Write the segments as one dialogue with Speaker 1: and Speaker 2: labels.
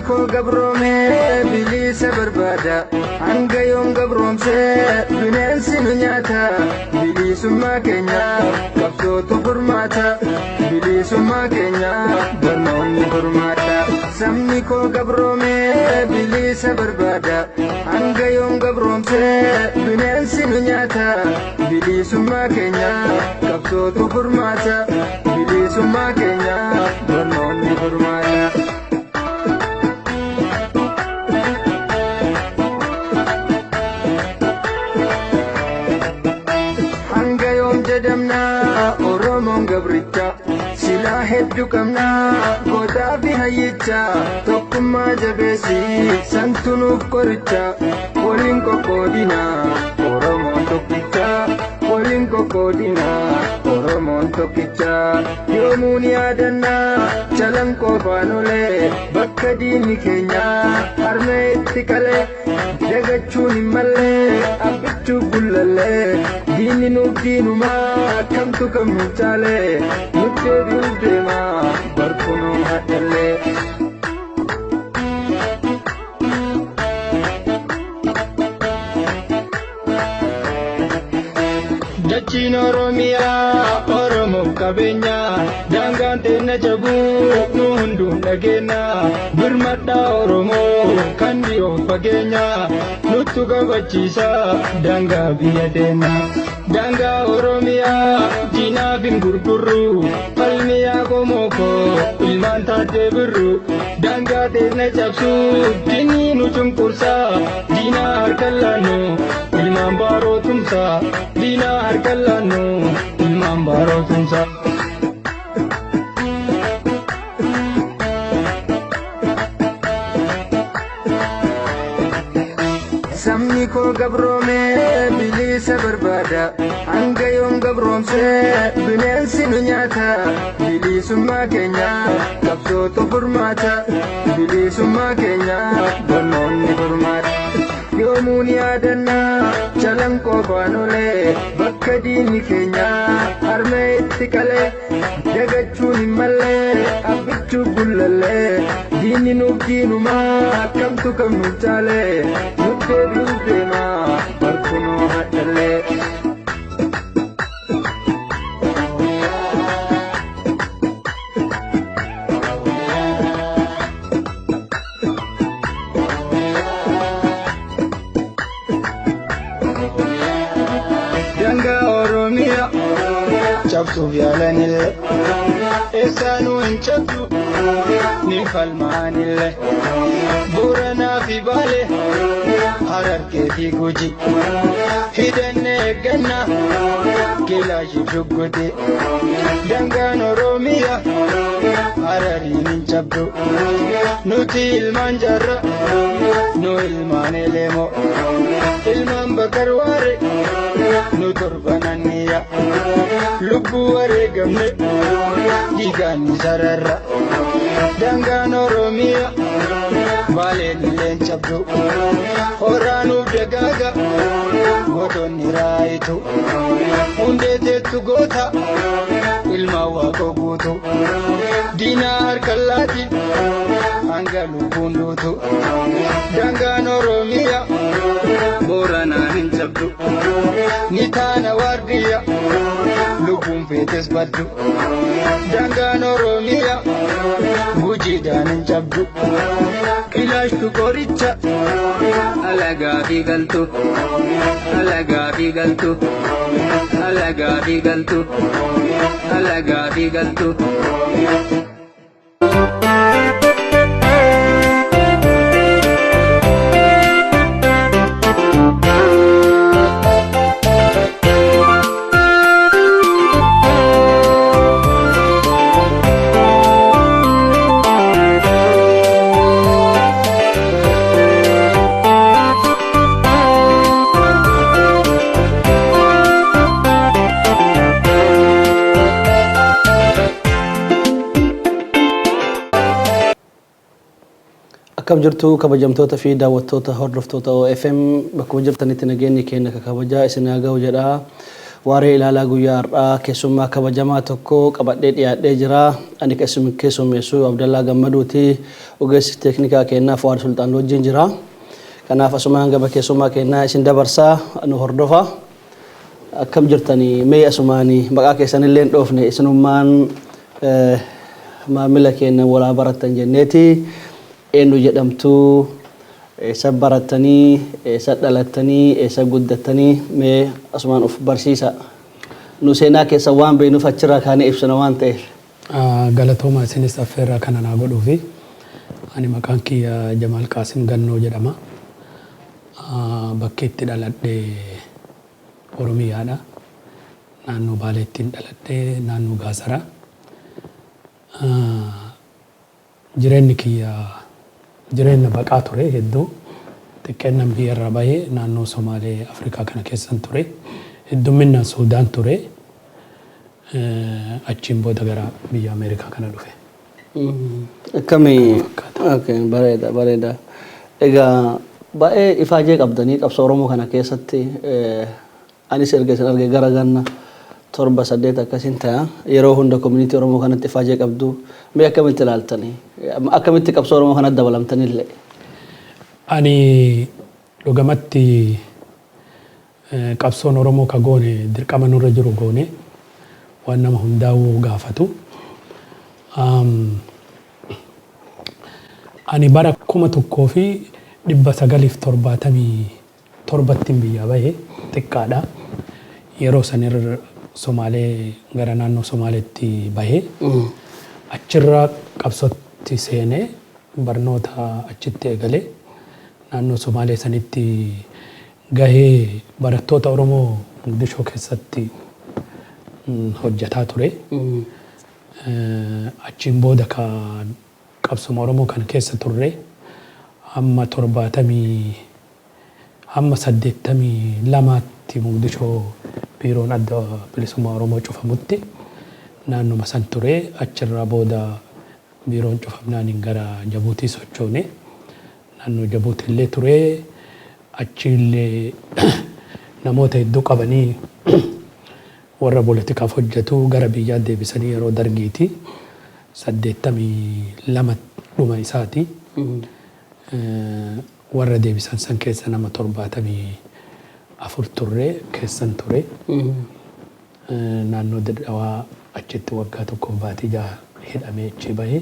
Speaker 1: koo gabroomee bilisa barbaada. Hanga yoom gabroomsee bineensi nu nyaata. Bilisummaa keenya qabsootu furmaata. Bilisummaa keenya barnoonni furmaata. Sabni koo gabroomee bilisa barbaada. Hanga yoom gabroomsee bineensi nu nyaata. Bilisummaa keenya qabsootu furmaata. Bilisummaa keenya barnoonni furmaata. Hanga yoom jedhamnaa Oromoon gabricha silaa hedduu qabnaa gootaa fi hayyicha tokkummaa jabeessi santu nuuf qoricha waliin qoqqoodinaa Oromoon tokkicha waliin qoqqoodinaa Oromoon tokkicha yoomuu ni yaadannaa calanqoo faanolee bakka diinni keenya harmee itti qalee dagachuun hin mallee abbichuu gullallee diinni nuuf diinumaa kamtu kam nu caalee nutti deebi'uuf deemaa barkunuu hadhallee. Dachiin Oromiyaa Oromoof qabeenya daangaan teenya cabuu nu hunduun dhageenya birmadhaa Oromoo kan dhiyoo fageenya nuttu kabachiisa daangaa biyya teenya. Daangaa Oromiyaa diinaaf hin gurgurru falmiyaa qomoo koo ilmaan taatee birru daangaa teenya cabsuu diinni nu cunqursa diinaa harka laannu ilmaan baaroo tumsa diinaa harka laannu ilmaan baaroo tumsa. Sabni koo gabroomee bilisa barbaada. Hanga yoom gabroomsee bineensi nu nyaata. Bilisummaa keenya qabsootu furmaata. Bilisummaa keenya barnoonni furmaata. Yoomuu ni yaadannaa calanqoo faanolee bakka diinni keenya harmee itti qalee dagachuun hin mallee abbichuu gullallee diinni nuuf diinumaa kamtu kam nu caalee nutti deebi'uuf deemaa barkunoo hadhallee. Daangaa Oromiyaa cabsuuf yaalanillee eessaanuu hin cabdu ni falmaanillee Booranaa fi Baalee Harargee fi Guji hidhannee eeggannaa kilaashii shugguti daangaan Oromiyaa Harariin hin cabdu nuti ilmaan jaarraa nu ilmaan elemoo ilmaan bakar waare nu torbananniya lubbuu wareegamne dhiigaan ni sararra daangaan Oromiyaa Baaleen illeen cabdu horaanuuf dagaaga gootonni raayitu hundee teettu goota ilmaan waaqoo guutu diinaa harka laati hanga lubbuun duutu daangaan Oromiyaa Booranaan hin cabdu ni taana waardiyya lubbuun feetes baddu daangaan Oromiyaa Gujiidhaan hin cabdu Qilaashtu qoricha alagaa fi galtu alagaa fi galtu alagaa fi galtu alagaa fi galtu.
Speaker 2: Akkam jirtu kabajamtoota fi daawwattoota hordoftoota OFM bakkuma jirtanitti nageenyi keenya ka kabajaa isin haa gahu jedha. Waaree ilaalaa guyyaa har'aa keessummaa kabajamaa tokko qabadhee dhiyaadhee jira. Ani keessummeessu Abdallaa Gammaduuti. Ogeessi teeknikaa keenyaa Fuwaad Sultaan wajjin jira. Kanaaf asumaan gama keessummaa keenyaa isin dabarsaa, nu hordofa. Akkam jirtanii? Mee asumaanii maqaa keessanillee hin dhoofne, isinummaan maamila keenya walaa barattan jenneeti. Eenyu jedhamtu? Eessa barattanii? Eessa dhalattanii? Eessa guddattanii? Mee asumaan of barsiisa. Nu seenaa keessa waan beeknuuf achirraa kaanee ibsina waan ta'eef.
Speaker 3: Galatooma isinis affeerraa kana naa godhuufi. Ani maqaan kiyya Jamaal Qaasim Gannoo jedhama. Bakki itti dhaladhe Oromiyaadha. Naannoo Baaleettiin dhaladhe, naannoo Gaasaraa. Jireenyi kiyya jireenya baqaa ture hedduu. Xiqqeennan biyyarraa bahee naannoo Somaalee Afrikaa kana keessan ture. Heddumminaan Suudaan ture. Achiin booda gara biyya Ameerikaa kana dhufe.
Speaker 2: Akkamii? Bareeda, bareeda. Egaa baay'ee ifaajee qabdanii qabsoo Oromoo kana keessatti. Anis erga isin arge gara ganna 7, 8 akkasiin ta'a. Yeroo hunda community Oromoo kanatti ifaajee qabdu. Mee akkamitti ilaaltanii? Akkamitti qabsoo Oromoo kanatti dabalamtanillee?
Speaker 3: Ani dhugamatti qabsoon Oromoo ka goone dirqama nurra jiru goone, waan nama hundaa'uu gaafatu. Ani bara 1977ttiin biyyaa bahe, xiqqaadha. Yeroo sanirra Somaalee, gara naannoo Somaaleetti bahe. Achirraa qabsootti seenee barnoota achitti eegale. Naannoo Somaalee sanitti gahee barattoota Oromoo Mogadishoo keessatti hojjetaa ture. Achiin booda ka qabsuma Oromoo kana keessa turre hamma 70 hamma 82tti, Mogadishoo biiroon Adda Bilisummaa Oromoo cufamutti naannuma san ture. Achirraa booda biiroon cufamnaaniin gara Jabuutii sochoone. Naannoo Jabuutii illee ture. Achi illee namoota hedduu qabanii warra poolitikaaf hojjetu gara biyyaa deebisanii yeroo dargiiti. 82 dhuma isaati. Warra deebisan san keessa nama 74 turre keessan ture. Naannoo Dirre Dhawaa achitti waggaa 1f baatii 6 hidhamee achi bahee.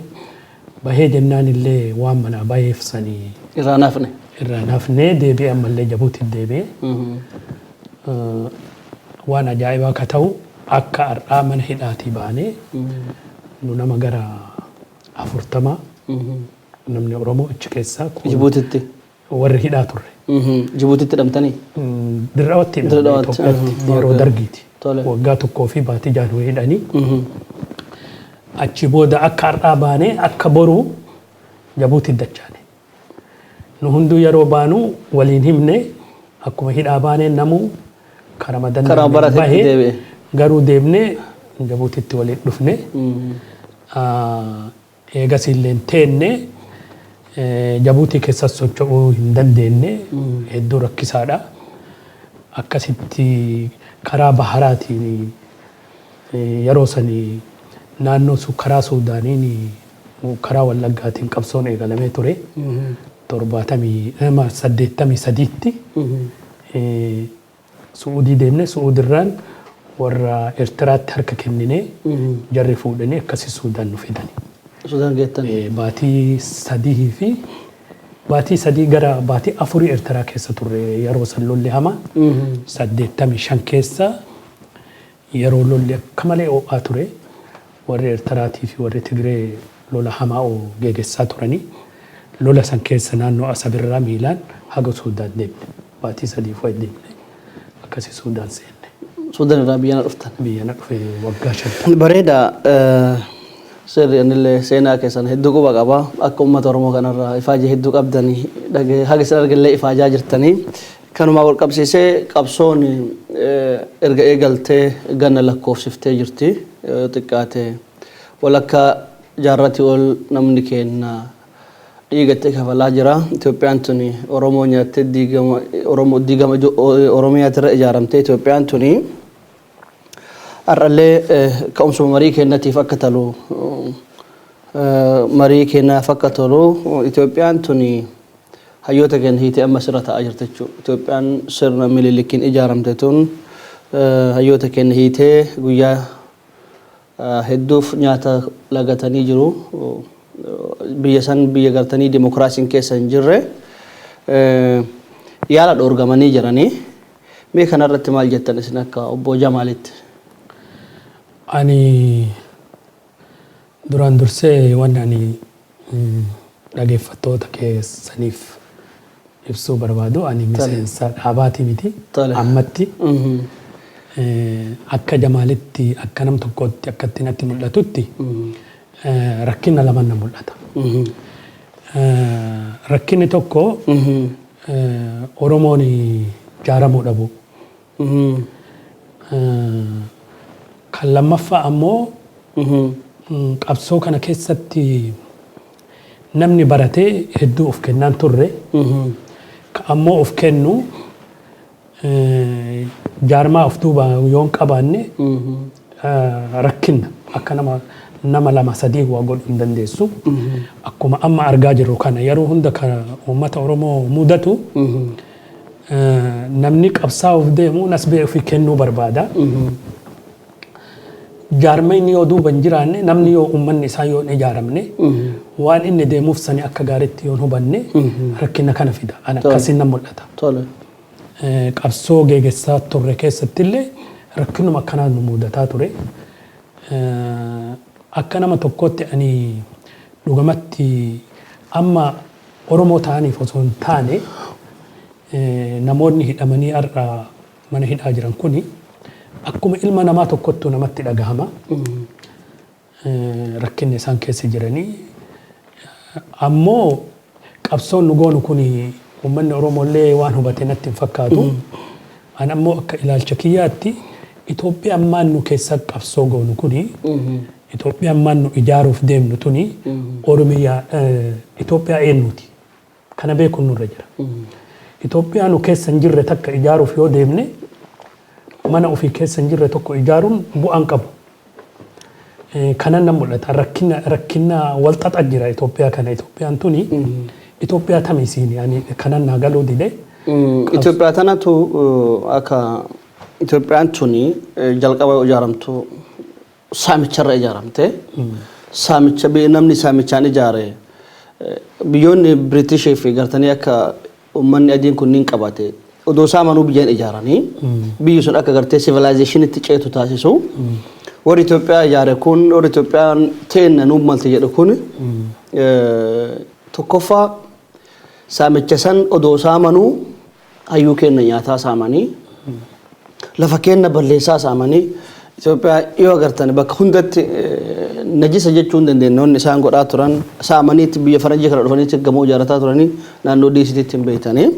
Speaker 3: Bahee jennaan illee waan manaa baheef sanii
Speaker 2: Irraa nafne.
Speaker 3: Irraa nafnee deebi'ee ammallee Jabuutiin deebi'ee. Waan ajaa'ibaa ka ta'u akka har'aa mana hidhaatii baanee nu nama gara 40 namni Oromoo achi keessaa
Speaker 2: Jibuutitti.
Speaker 3: Warri hidhaa turre.
Speaker 2: Jibuutitti hidhamtanii?
Speaker 3: Dirre Dhawaatti hidhamne.
Speaker 2: Dirre Dhawaatti.
Speaker 3: Itoophiyaatti yeroo dargiiti. Waggaa 1 fi baatii 6 nu hidhanii. Achi booda akka har'aa baanee akka boruu Jabuutii dachaane. Nu hunduu yeroo baanu waliin himne, akkuma hidhaa baanee namuu karama
Speaker 2: Karaa
Speaker 3: danda'ame
Speaker 2: baratetti
Speaker 3: bahee
Speaker 2: deebi'e.
Speaker 3: Garuu deemnee Jabuutitti waliin dhufne. Eegas illee teenne Jabuutii keessas socho'uu hin dandeenye, hedduu rakkisaadha. Akkasitti karaa baharaatiin yeroo sanii naannoo karaa Suudaaniin, karaa Wallaggaatiin qabsoon eegalamee ture. 83tti Su'uudii deemne, Su'uudirraan warra Eertiraatti harka kenninee jarri fuudhanii akkasi Suudaan nu fidani.
Speaker 2: Suudaan geettan.
Speaker 3: Baatii 3 fi baatii 3 gara baatii 4 Eertiraa keessa turre yeroo san lolli hamaa 85 keessa yeroo lolli akka malee ho'aa ture, warri Eertiraatii fi warri Tigree lola hamaa geegessaa turanii, lola san keessa naannoo Asabirraa miilaan haga Suudaan deemne, baatii 3 wayi deemne, akkasi Suudaan seenne.
Speaker 2: Suudaan irraa biyyana dhuftan.
Speaker 3: Biyyana dhufe waggaa 5.
Speaker 2: Bareeda. Sirri, anillee seenaa keessan hedduu quba qaba. Akka uummata Oromoo kanarraa ifaajee hedduu qabdanii dhagee haga isin argallee ifaajaa jirtanii. Kanumaa wal qabsiisee qabsoon erga eegaltee ganna lakkoofsiftee jirti. Yoo xiqqaate walakkaa jaarratii ol namni keenya dhiigatti kafalaa jira. Itoophiyaan tuni Oromoo nyaattee diigama, Oromoo diigama Oromiyaatirra ijaaramtee Itoophiyaan tuni. Har'allee ka'umsuma marii kennatiif akka tolu, marii kennaaf akka tolu, Itoophiyaan tuni hayyoota keenya hiitee amma sirra ta'aa jirti jechuudha. Itoophiyaan sirna Minilikiin ijaaramte tun hayyoota keenya hiitee guyyaa hedduuf nyaata lagatanii jiru. Biyya san biyya gartanii dimokiraasiin keessa hin jirre, yaala dhoorgamanii jiranii. Mee kanarratti maal jettan isin akka obbo Jamaalitti?
Speaker 3: Ani duraan dursee wanni ani dhageeffattoota keessaniif ibsuu barbaadu, ani miseensa dhaabaatii miti ammatti. Akka Jamaalitti, akka nam tokkootti, akka itti natti mul'atutti, rakkina lama na mul'ata. Rakkinni tokko Oromoon ijaaramuu dhabu. Kan lammaffaa ammoo qabsoo kana keessatti namni baratee hedduu of kennaan turre. Ka ammoo of kennu jaarmaa of duuba yoon qabaanne rakkinna akka nama lama sadii waa godhuu hin dandeessu. Akkuma amma argaa jirru kana, yeroo hunda kan uummata Oromoo mudatu, namni qabsaa'uuf deemu nasbee ofii kennuu barbaada. Jaarmayni yoo duuba hin jiraanne, namni yoo uummanni isaa yoo hin ijaaramne, waan inni deemuuf sani akka gaariitti yoo hin hubanne, rakkina kana fida. Ani akkasiin nan mul'ata. Qabsoo geegessaa turre keessattillee rakkinuma akkanaa nu mudataa ture. Akka nama tokkootti ani dhugamatti amma Oromoo ta'aniif osoo hin taane, namoonni hidhamanii har'a mana hidhaa jiran kuni akkuma ilma namaa tokkottu namatti dhagahama. Rakkinni isaan keessa jiranii. Ammoo qabsoon nu goonu kuni uummanni Oromoo illee waan hubate natti hin fakkaatu. Ani ammoo akka ilaalcha kiyyaatti, Itoophiyaa ammaan nu keessa qabsoo goonu kuni, Itoophiyaa ammaan nu ijaaruuf deemnu tuni, Oromiyaa Itoophiyaa eenyuti? Kana beekuun nurra jira. Itoophiyaa nu keessa hin jirre takka ijaaruuf yoo deemne, mana ofii keessa hin jirre tokko ijaaruun bu'aan qabu. Kanan nan mul'ata. Rakkina wal xaxa jira Itoophiyaa kana. Itoophiyaan tuni Itoophiyaa tami isiini? Ani kanan naa galuu dide.
Speaker 2: Itoophiyaa tanatu akka Itoophiyaan tuni jalqaba yoo ijaaramtu saamicharra ijaaramte. Saamicha namni saamichaan ijaare, biyyoonni Biritishii fi gartanii akka uummanni adiin kunniin qabate odoo saamanuu biyyaan ijaaranii biyyi sun akka gartee civilizationitti ceetu taasisu. Warri Itoophiyaa ijaare kun, warri Itoophiyaan teenna nuuf malte jedhu kun, tokkoffaa saamicha san odoo saamanuu hayyuu keenya nyaataa saamanii, lafa keenya balleessaa saamanii. Itoophiyaa yoo agartan bakka hundatti najisa jechuu hin dandeenye. Wanni isaan godhaa turan, saamaniitti biyya faranjii kana dhufaniitti gamoo ijaarrataa turanii naannoo diisitiitti hin beektanii.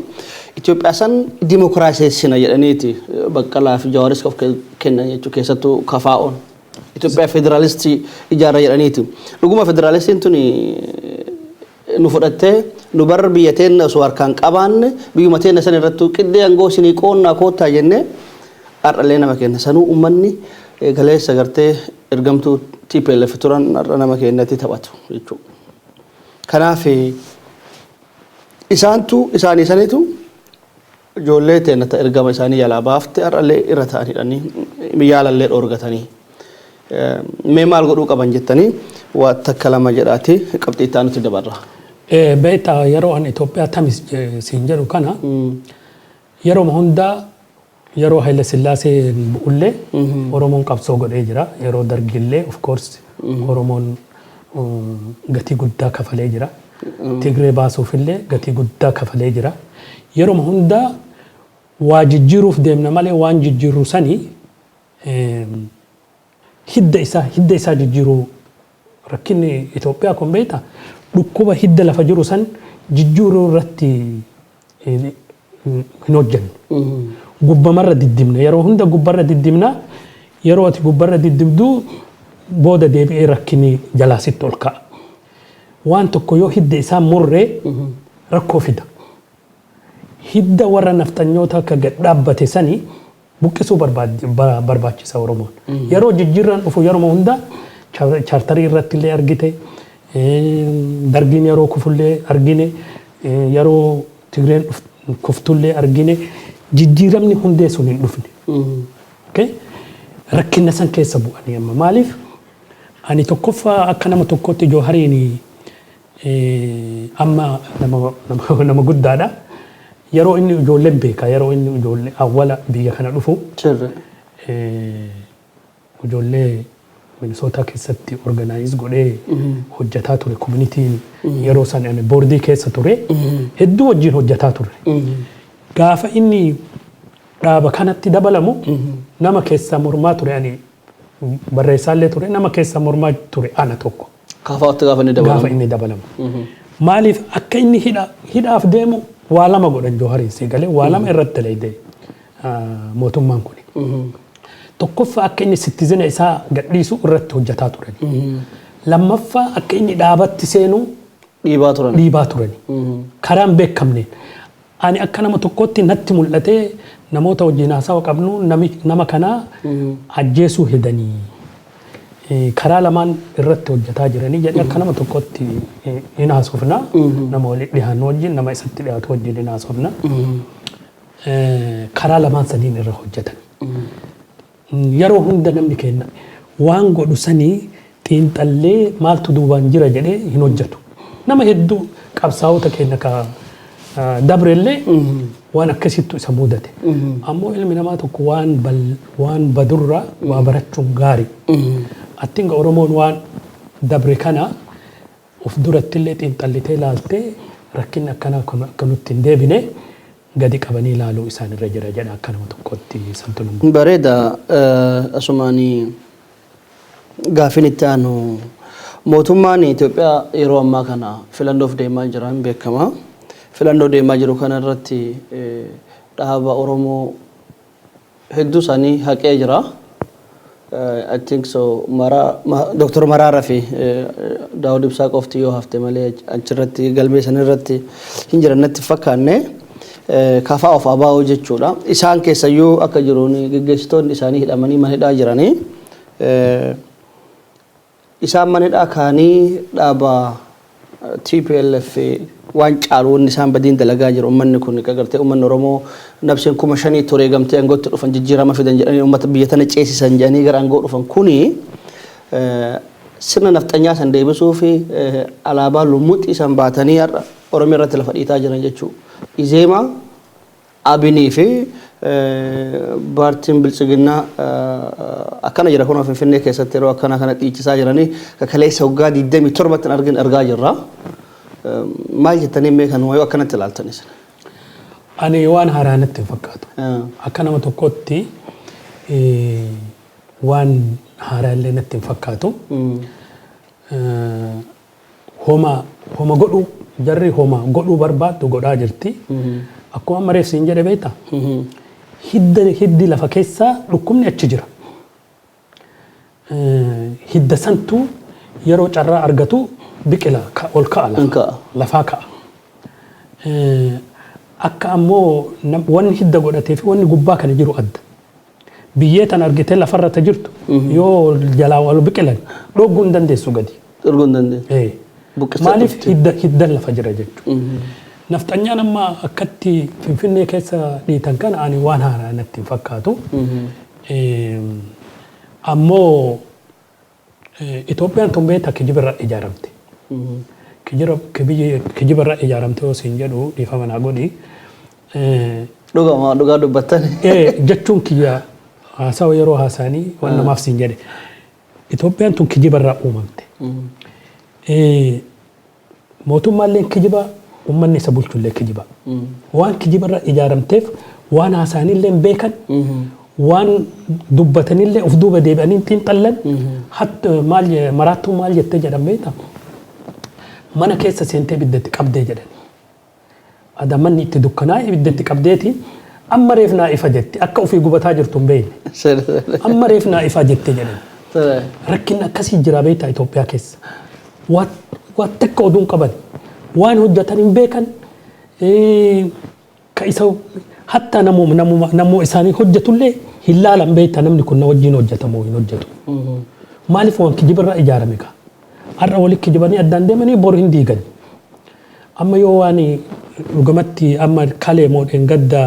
Speaker 2: Itoophiyaa san dimokiraasessina jedhaniiti Baqqalaa fi Jawaaris of kennan jechuu, keessattuu KFO'n. Itoophiyaa federaalistii ijaarra jedhaniiti. Dhuguma federaalistiin tuni nu fudhattee nu barra biyya teenna osoo harkaan qabaanne, biyyuma teenna san irrattuu qixxee aangoo isinii qoonnaa koottaa jennee, har'allee nama kenna sanuu uummanni galeessa gartee ergamtuu TPLF turan har'a nama kennatti taphatu jechuudha. Kanaaf isaantu isaanii sanitu ijoollee teenna ta ergama isaanii jalaa baafte har'allee irra ta'anidhanii yaalallee dhoorgatanii. Mee maal godhuu qaban jettanii waa takka lama jedhaati qabxii itti aanutti dabarra.
Speaker 3: Beektaa, yeroo an Itoophiyaa tamis siin jedhu kana, yeroo hundaa yeroo Haile Sillaasee bu'ullee Oromoon qabsoo godhee jira. Yeroo Dargillee of course Oromoon gatii guddaa kafalee jira. Tigree baasuufillee gatii guddaa kafalee jira. Yeroo hundaa waa jijjiiruuf deemna malee, waan jijjiirru sanii hidda isaa jijjiiruu. Rakkinni Itoophiyaa kun, beektaa, dhukkuba hidda lafa jiru san jijjiiruu irratti hin hojjennu. Gubbamarra diddibna, yeroo hunda gubbarra diddibna. Yeroo ati gubbarra diddibdu booda deebi'ee rakkinni jalaa sitti ol ka'a. Waan tokko yoo hidda isaa murree rakkoo fida. Hidda warra nafxanyoota akka gad dhaabbate sanii Buqqisuu barbaachisa Oromoon. Yeroo jijjiirraan dhufu yeroo hunda chaartarii irratti illee argite, Dargiin yeroo kufullee argine, yeroo Tigreen kuftullee argine, jijjiiramni hundee sun hin dhufne. Okay? Rakkina san keessa bu'anii amma maaliif ani tokkoffaa akka nama tokkotti Joohariin amma nama guddaadha. Yeroo inni ijoolleen beeka, yeroo inni ijoollee awwala biyya kana dhufu ijoollee Minisootaa keessatti organize godhee hojjetaa ture. Communityn yeroo san ani boardii keessa ture, hedduu wajjin hojjetaa ture. Gaafa inni dhaaba kanatti dabalamu nama keessa mormaa ture, ani barreessaallee ture, nama keessa mormaa ture ana tokko.
Speaker 2: Kaafaatti gaafa inni dabalamu.
Speaker 3: Gaafa inni dabalamu. Maaliif akka inni hidhaaf deemu waa lama godhan Joohariin, si galee, waa lama irratti dalagde mootummaan kuni. Tokkoffaa, akka inni citizen isaa gadhiisu irratti hojjetaa turan. Lammaffaa, akka inni dhaabatti seenu
Speaker 2: dhiibaa turan.
Speaker 3: Dhiibaa turani. Karaan beekamneen. Ani akka nama tokkotti natti mul'atee namoota wajjin haasawa qabnu, nama kanaa ajjeesuu hedanii. Karaa lamaan irratti hojjetaa jiranii jedhee akka nama tokkotti hin haasofna. Nama walitti dhiyaannu wajjin, nama isatti dhiyaatu wajjin hin haasofna. Karaa lamaan saniin irra hojjetan. Yeroo hunda namni kenna waan godhu sanii xiinxallee maaltu duubaan jira jedhee hin hojjetu. Nama hedduu qabsaa'ota keenya ka dabrellee waan akkasittu isa mudate. Ammoo ilmi namaa tokko waan badurraa waa barachuun gaarii. Attinga Oromoon waan dabre kana of durattillee xiinxallitee ilaaltee rakkinni akkanaa kun akka nutti hin deebine gadi qabanii ilaaluu isaan irra jira jedha akka nama tokkotti santu nama.
Speaker 2: Bareeda. Asumaanii gaafin itti aanu, mootummaan Itoophiyaa yeroo ammaa kana filannoof deemaa jira, hin beekama. Filannoo deemaa jiru kana irratti dhaaba Oromoo hedduu isaanii haqee jira. I think so Dr. Maraara fi Daawud Ibsaa qofti yoo hafte malee achirratti galmee san irratti hin jiran natti fakkaanne. Kafaa of abaa'oo jechuudha. Isaan keessayyuu akka jiruun geggeessitoonni isaanii hidhamanii mana hidhaa jiranii. Isaan mana hidhaa kaanii dhaaba TPLF waan caalu wanni isaan badiin dalagaa jiru, uummanni kun agartee uummanni Oromoo nabseen 5,000 ture gamtee aangootti dhufan, jijjiirama fidan jedhanii uummata biyya tana ceesisan jedhanii gara aangoo dhufan kuni sirna nafxanyaa san deebisuu fi alaabaa lumuxii san baatanii har'a Oromiyaa irratti lafa dhiitaa jiran jechuudha. Izeemaa, Abinii fi paartiin Biltsiginnaa akkana jira kun Finfinnee keessatti yeroo akkana kana dhiichisaa jiranii kakaleessa waggaa 27tti argin argaa jirra. Maal jettanii mee kan yoo akkanatti ilaaltanis?
Speaker 3: Ani waan haaraa natti hin fakkaatu. Akka nama tokkotti waan haaraa illee natti hin fakkaatu. Homa godhuu jarri homa godhuu barbaaddu godhaa jirti. Akkuma amma reef siin jedhe beektaa? Hiddi lafa keessaa dhukkubni achi jira. Hidda santuu yeroo carraa argatu biqila, ol ka'a lafa. Lafaa ka'a. Akka ammoo wanni hidda godhatee fi wanni gubbaa kana jiru adda. Biyyee tan argitee lafarra ta jirtu yoo jalaa ol biqilan dhogguu hin dandeessu gadi.
Speaker 2: Dhorguu hin dandeessu.
Speaker 3: Maaliif hiddan lafa jira jechuudha. Nafxanyaan amma akkatti Finfinnee keessa dhiitan kana ani waan haaraa natti hin fakkaatu. Ammoo Itoophiyaan tun beektaa kijibarra ijaaramte. Kijibarra ijaaramte yoo siin jedhu dhiifama naa godhi.
Speaker 2: Dhugama dhugaa dubbattan.
Speaker 3: Jechuun kiyya haasawa yeroo haasa'anii waan namaaf siin jedhe. Itoophiyaan tun kijibarraa uumamte. Mootummaalleen kijiba, uummanni isa bulchullee kijiba. Waan kijibarra ijaaramteef waan haasa'anillee hin beekan, waan dubbatanillee of duuba deebi'anii hin xiinxallan. Maal maraattuu maal jettee jedhan beektaa? Mana keessa seentee ibiddatti qabdee jedhan. Ada manni itti dukkanaa'e ibiddatti qabdeeti amma reef naa ifa jetti, akka ofii gubataa jirtu hin beekne. Amma reef naa ifa jette jedhan. Rakkinni akkasii jira beektaa Itoophiyaa keessa. Waa takka oduun qaban. Waan hojjetan hin beekan. Ka isa Hatta namuma isaanii hojjetullee hin laalan beekta, namni kun na wajjin hojjetamoo hin hojjetu. Maaliif waan kijibarraa ijaarame kaa? Har'a walitti kijibanii addaan deemanii boru hin diigani. Amma yoo waan dhugamatti amma kalee moodheen gadda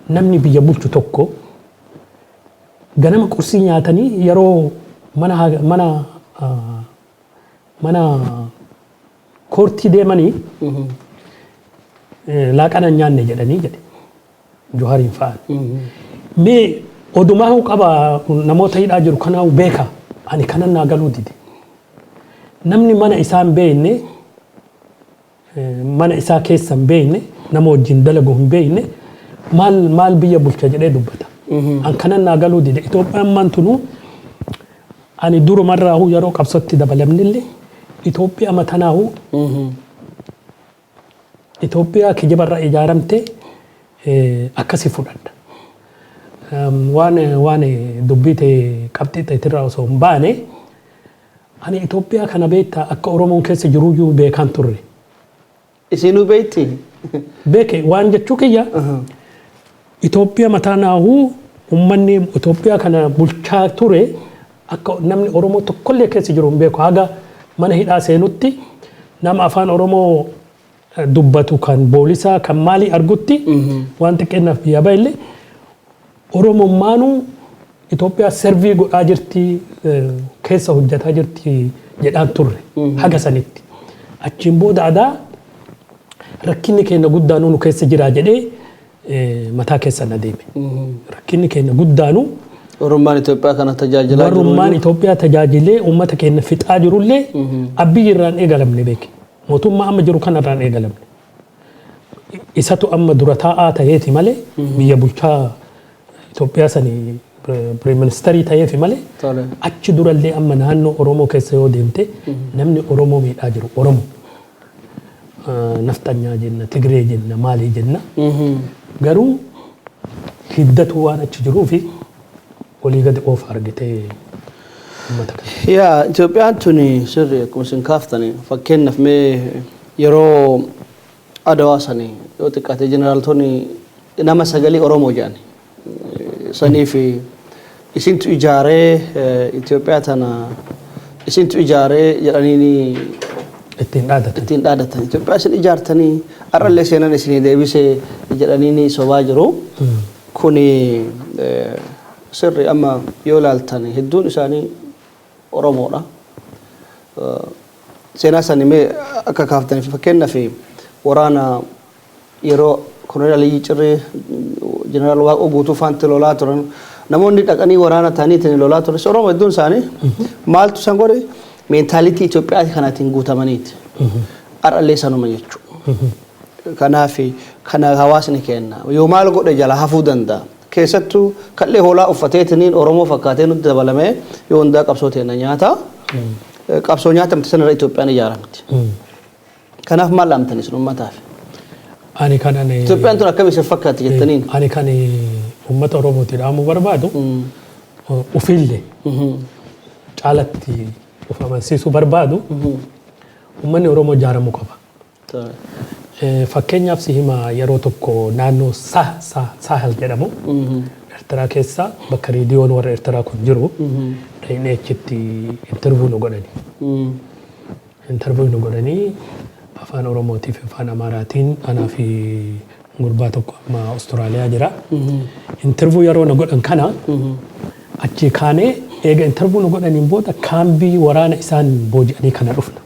Speaker 3: namni biyya bulchu tokko ganama qursii nyaatanii yeroo mana koortii deemanii laaqana hin nyaanne jedhanii jedhe Johaariin fa'aan. Mee odumaa qaba, namoota hidhaa jiru kanaa beeka, ani kanan naa galuu dide. Namni mana isaa hin beekne, mana isaa keessa hin beekne, nama wajjin dalagu hin beekne, maal maal biyya bulcha jedhee dubbata. An kanan naa galuu dide. Itoophiyaan maantunuu ani durumarraahu yeroo qabsootti dabalamnillee Itoophiyaa matanaahu Itoophiyaa kijibarra ijaaramte akkasi fudhadha. Waan dubbii ta'e qabxii ta'etirraa osoo hin baane, ani Itoophiyaa kana beektaa akka Oromoon keessa jiruyyuu beekaan turre.
Speaker 2: Isinuu beekti?
Speaker 3: Beeke waan jechuu kiyya, Itoophiyaa mataanaahuu uummanni Itoophiyaa kana bulchaa ture akka namni Oromoo tokkollee keessa jiru hin beeku. Haga mana hidhaa seenutti nama afaan Oromoo dubbatu kan boolisaa kan maalii argutti waan xiqqeennaaf biyyaa bahillee Oromummaanuu Itoophiyaa serve godhaa jirti, keessa hojjetaa jirti jedhaan turre haga sanitti. Achiin booda adaa rakkinni keenya guddaanuu nu keessa jira jedhee mataa keessa na deeme. Rakkinni keenya guddaanuu
Speaker 2: Oromummaan Itoophiyaa kana tajaajilaa
Speaker 3: jiru. Warrummaan Itoophiyaa tajaajilee uummata keenya fixaa jirullee Abiyyi irraan eegalamne beeke. Mootummaa amma jiru kanarraan eegalamne. Isatu amma dura taa'aa ta'eeti malee, biyya bulchaa Itoophiyaa sanii prime ministerii ta'eefi malee, achi durallee amma naannoo Oromoo keessa yoo deemte namni Oromoo miidhaa jiru Oromoo. Nafxanyaa jenna, Tigree jenna, maalii jenna. Garuu hiddatu waan achi jiruu fi olii gadi oofa argitee uummata kana.
Speaker 2: Yaa, Itoophiyaan tuni sirri akkuma isin kaaftani, fakkeenyaaf mee yeroo Adawaa sanii yoo xiqqaate jeneraaltonni nama sagalii Oromoo jedhan sanii fi isintu ijaaree, Itoophiyaa tana isintu ijaaree jedhaniini
Speaker 3: ittiin dhaadatan.
Speaker 2: Ittiin dhaadatan. Itoophiyaa isin ijaartanii har'allee seenan isinii deebisee jedhaniini sobaa jiru. Kuni sirri amma yoo ilaaltan hedduun isaanii Oromoodha. Seenaa sanii mee akka kaaftaniif, fakkeenyaaf waraana yeroo Koloneel Aliyyi Cirrii, Jeneraal Waaqoo Guutuu faanti lolaa turan, namoonni dhaqanii waraana ta'aniitiin lolaa turan Oromoo hedduun isaanii. Maaltu isaan godhe? Mentality Itoophiyaa kanaatiin guutamaniiti. Har'allee sanuma jechuudha. Kanaaf kana hawaasni keenya yoo maal godhe jala hafuu danda'a? Keessattuu kallee hoolaa uffateetiniin Oromoo fakkaatee nutti dabalamee yoo hundaa qabsoo teenya nyaata. Qabsoo nyaatamte sanarra Itoophiyaan ijaaramti. Kanaaf maal dhaamtan isin uummataaf?
Speaker 3: Ani kan ani
Speaker 2: Itoophiyaan tun akkam isin fakkaatti jettaniin?
Speaker 3: Ani kan uummata Oromooti dhaamuu barbaadu, ufiillee caalatti of amansiisuu barbaadu, uummanni Oromoo ijaaramuu qaba. Fakkeenyaaf si hima, yeroo tokko naannoo Saahel jedhamu Eertiraa keessa bakka reediyoon warra Eertiraa kun jiru dhaqnee achitti interview nu godhani. Interview nu godhanii afaan Oromootii fi afaan Amaaraatiin anaa fi gurbaa tokko amma Awustiraaliyaa jira. Interview yeroo nu godhan kana achi kaanee eega interview nu godhaniin booda kaambii waraana isaan booji'anii kana dhufna.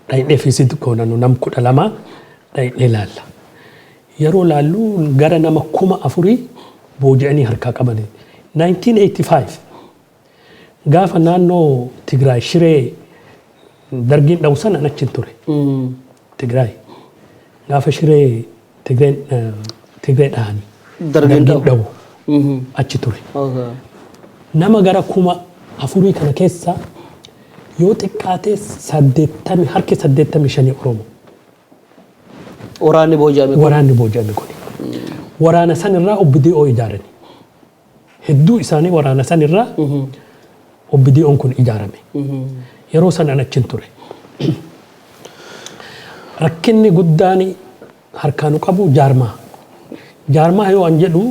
Speaker 3: Dhaqnee visit goona, nu nam 12 dhaqnee laalla. Yeroo laallu gara nama 4000 booji'anii harkaa qabanii. 1985 gaafa naannoo Tigraay Shiree dargiin dha'u sana achi ture. Tigraay gaafa Shiree Tigree dhahanii.
Speaker 2: Dargiin dha'u.
Speaker 3: Dha'u achi ture. Nama gara 4000 kana keessa yoo xiqqaate 80, harki 85 Oromoo.
Speaker 2: Waraanni booji'ame kun.
Speaker 3: Waraanni booji'ame kun. Waraana san irraa OPDO ijaarani. Hedduu isaanii waraana san irraa OPDO'n kun ijaarame. Yeroo san an achin ture. Rakkinni guddaan Harkaa nu qabu jaarmaa. Jaarmaa yoo an jedhu,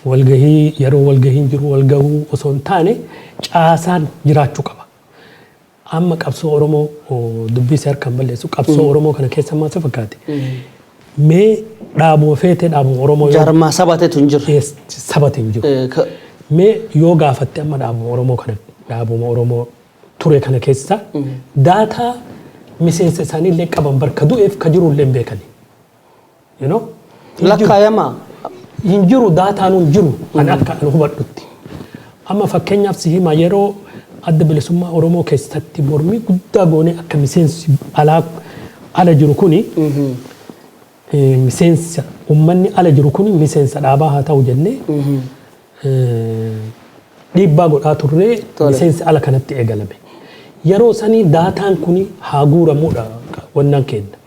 Speaker 3: walgahii yeroo walgahiin jiru walgahuu osoo hin taane, caasaan jiraachuu qaba. Amma qabsoo Oromoo, dubbii si harkaan balleessu, qabsoo Oromoo kana keessa maal si fakkaate? Mee dhaabuma feetee, dhaabuma Oromoo yoo
Speaker 2: Jaarmaa sabateetu hin jirre.
Speaker 3: Sabate hin jiru. Mee yoo gaafatte, amma dhaabuma Oromoo kana, dhaabuma Oromoo ture kana keessa data miseensa isaanii illee qaban barka du'eef ka jiru illee hin beekani. You know? Hin jiru.
Speaker 2: Lakkaayamaa.
Speaker 3: Hin jiru, dataan hin jiru ani akka ani hubadhutti. Amma fakkeenyaaf si hima, yeroo Adda Bilisummaa Oromoo keessatti mormii guddaa goonee akka miseensi alaa ala jiru kuni, miseensa uummanni ala jiru kuni miseensa dhaabaa haa ta'u jennee dhiibbaa godhaa turree miseensi ala kanatti eegalame. Yeroo sanii dataan kuni haa guuramuudha wannaan kenna.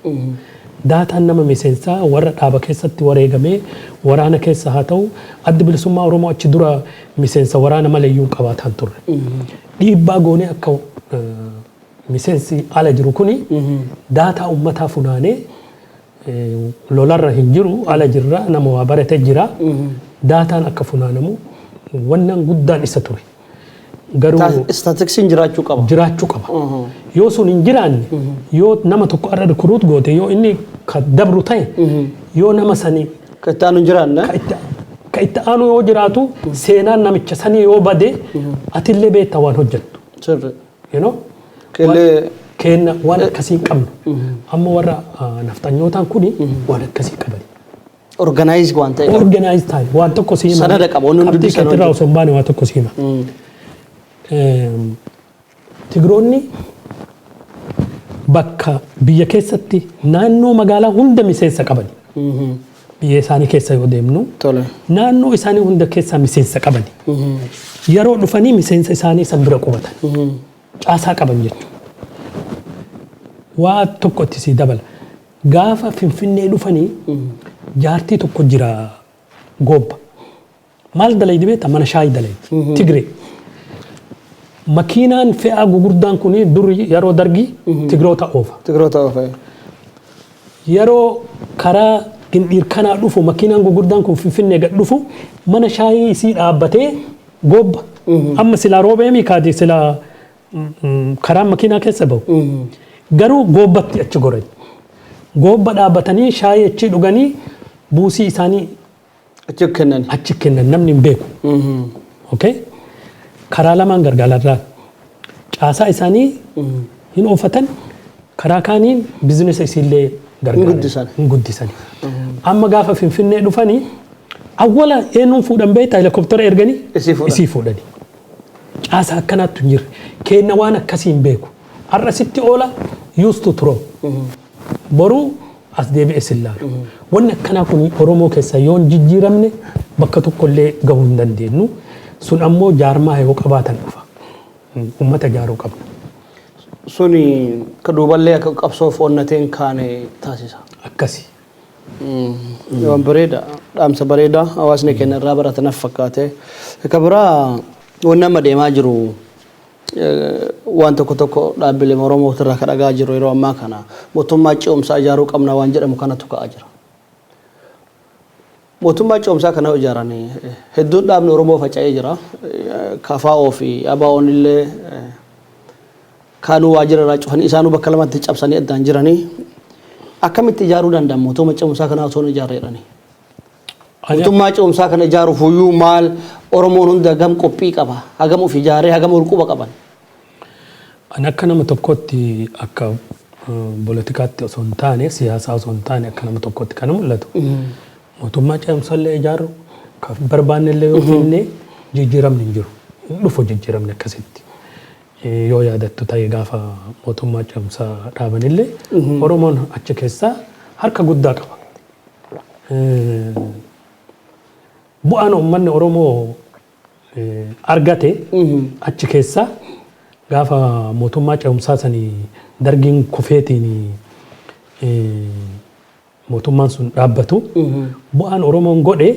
Speaker 3: Dataan nama miseensaa warra dhaaba keessatti wareegamee waraana keessa haa ta'u, Adda Bilisummaa Oromoo achi dura miseensa waraana maleeyyuu hin qabaataan turre. Dhiibbaa goonee akka miseensi ala jiru kuni data uummataa funaanee, lolarra hin jiru, ala jirra, nama waa barate jira. Dataan akka funaanamu wannan guddaan isa ture. Garuu
Speaker 2: Statisticsiin jiraachuu qaba.
Speaker 3: Jiraachuu qaba. Yoo sun hin jiraanne, yoo nama tokko irra recruit goote, yoo inni ka dabru ta'e, yoo nama sanii
Speaker 2: Ka itti aanu hin jiraanne.
Speaker 3: Ka itti aanu yoo jiraatu, seenaan namicha sanii yoo bade, atillee beektaa waan hojjettu.
Speaker 2: Sirri.
Speaker 3: You know?
Speaker 2: Kellee.
Speaker 3: Kenna waan akkasii hin qabnu. Amma warra nafxanyootaan kuni waan akkasii qabani.
Speaker 2: Organize waan ta'e qaba.
Speaker 3: Organize ta'e waan tokko si hima.
Speaker 2: Sanada qaba, wanni hundi
Speaker 3: Qabxii
Speaker 2: sanada.
Speaker 3: keetirraa osoo hin baane waa tokko si hima. Tigiroonni bakka biyya keessatti naannoo magaalaa hunda miseensa qabani. Biyya isaanii keessa yoo deemnu naannoo isaanii hunda keessaa miseensa qabani. Yeroo dhufanii miseensa isaanii san bira qubatan. Caasaa qaban jechuudha. Waa tokko itti sii dabala. Gaafa Finfinnee dhufanii jaartii tokko jira goobba. Maal dalaydi beektaa? Mana shaayii dalaydi. Tigree. Makiinaan fe'aa gugurdaan kun dur yeroo Dargii Tigiroota oofa.
Speaker 2: Tigiroota oofa.
Speaker 3: Yeroo karaa Gindhiir kanaa dhufu, makiinaan gugurdaan kun Finfinnee gad dhufu, mana shaayii isii dhaabbatee goobba. Amma silaa roobeemii kaati silaa karaan makiinaa keessa bahu. Garuu goobbatti achi goran. Goobba dhaabbatanii shaayii achi dhuganii buusii isaanii
Speaker 2: achi kennan.
Speaker 3: Achi kennan, namni hin beeku. Okay? Karaa lamaan gargaararraa caasaa isaanii hin oofatan, karaa kaaniin businessa isiillee gargaaran.
Speaker 2: Guddisan.
Speaker 3: Hin guddisan. Amma gaafa Finfinnee dhufanii awwala eenyuun fuudhan beektaa? Helikooптera erganii
Speaker 2: Isii fuudhan.
Speaker 3: Isii fuudhanii. Caasaa akkanaatu hin jirre. Kenna waan akkasii hin beeku. Har'a sitti oola, used to throw. Boruu as deebi'e sin laalu. Wanni akkanaa kun Oromoo keessa yoo hin jijjiiramne bakka tokkollee gahuu hin dandeenyu. Sun ammoo jaarmaa yoo qabaatan dhufa. Uummata ijaaruu qabna.
Speaker 2: Suni ka duuballee akka qabsoof onnateen kaane taasisa.
Speaker 3: Akkasi.
Speaker 2: Waan bareeda, dhaamsa bareeda hawaasni keenya irraa baratanaaf fakkaate. Ka biraa wanni amma deemaa jiru, waan tokko tokko dhaabbilee Oromoo irraa ka dhagaa jiru, yeroo ammaa kana mootummaa ce'umsaa ijaaruu qabna waan jedhamu kanatu ka'aa jira. Mootummaa ce'umsaa kana ijaaranii hedduun dhaabni Oromoo faca'ee jira. KFO fi ABO'n illee kaanuu waajjira irraa cufanii, isaanuu bakka lamatti cabsanii addaan jiranii. Akkamitti ijaaruu danda'an mootummaa ce'umsaa kana osoo hin ijaarre jedhanii? Mootummaa ce'umsaa kana ijaaruuf iyyuu maal Oromoon hundi hagam qophii qaba? Hagam of ijaaree, hagam ol quba qaban?
Speaker 3: Ani akka nama tokkotti, akka poolitikaatti osoo hin taane, siyaasaa osoo hin taane, akka nama tokkotti kana mul'atu. Mootummaa ce'umsallee ijaaru kan barbaanne illee yoo finne jijjiiramni hin jiru. Hin dhufu jijjiiramni akkasitti. Yoo yaadattu ta'e, gaafa mootummaa ce'umsaa dhaabanillee Oromoon achi keessaa harka guddaa qaba. Bu'aan uummanni Oromoo argate achi keessaa, gaafa mootummaa ce'umsaa sanii Dargiin kufeetiin mootummaan sun dhaabbatu, bu'aan Oromoon godhe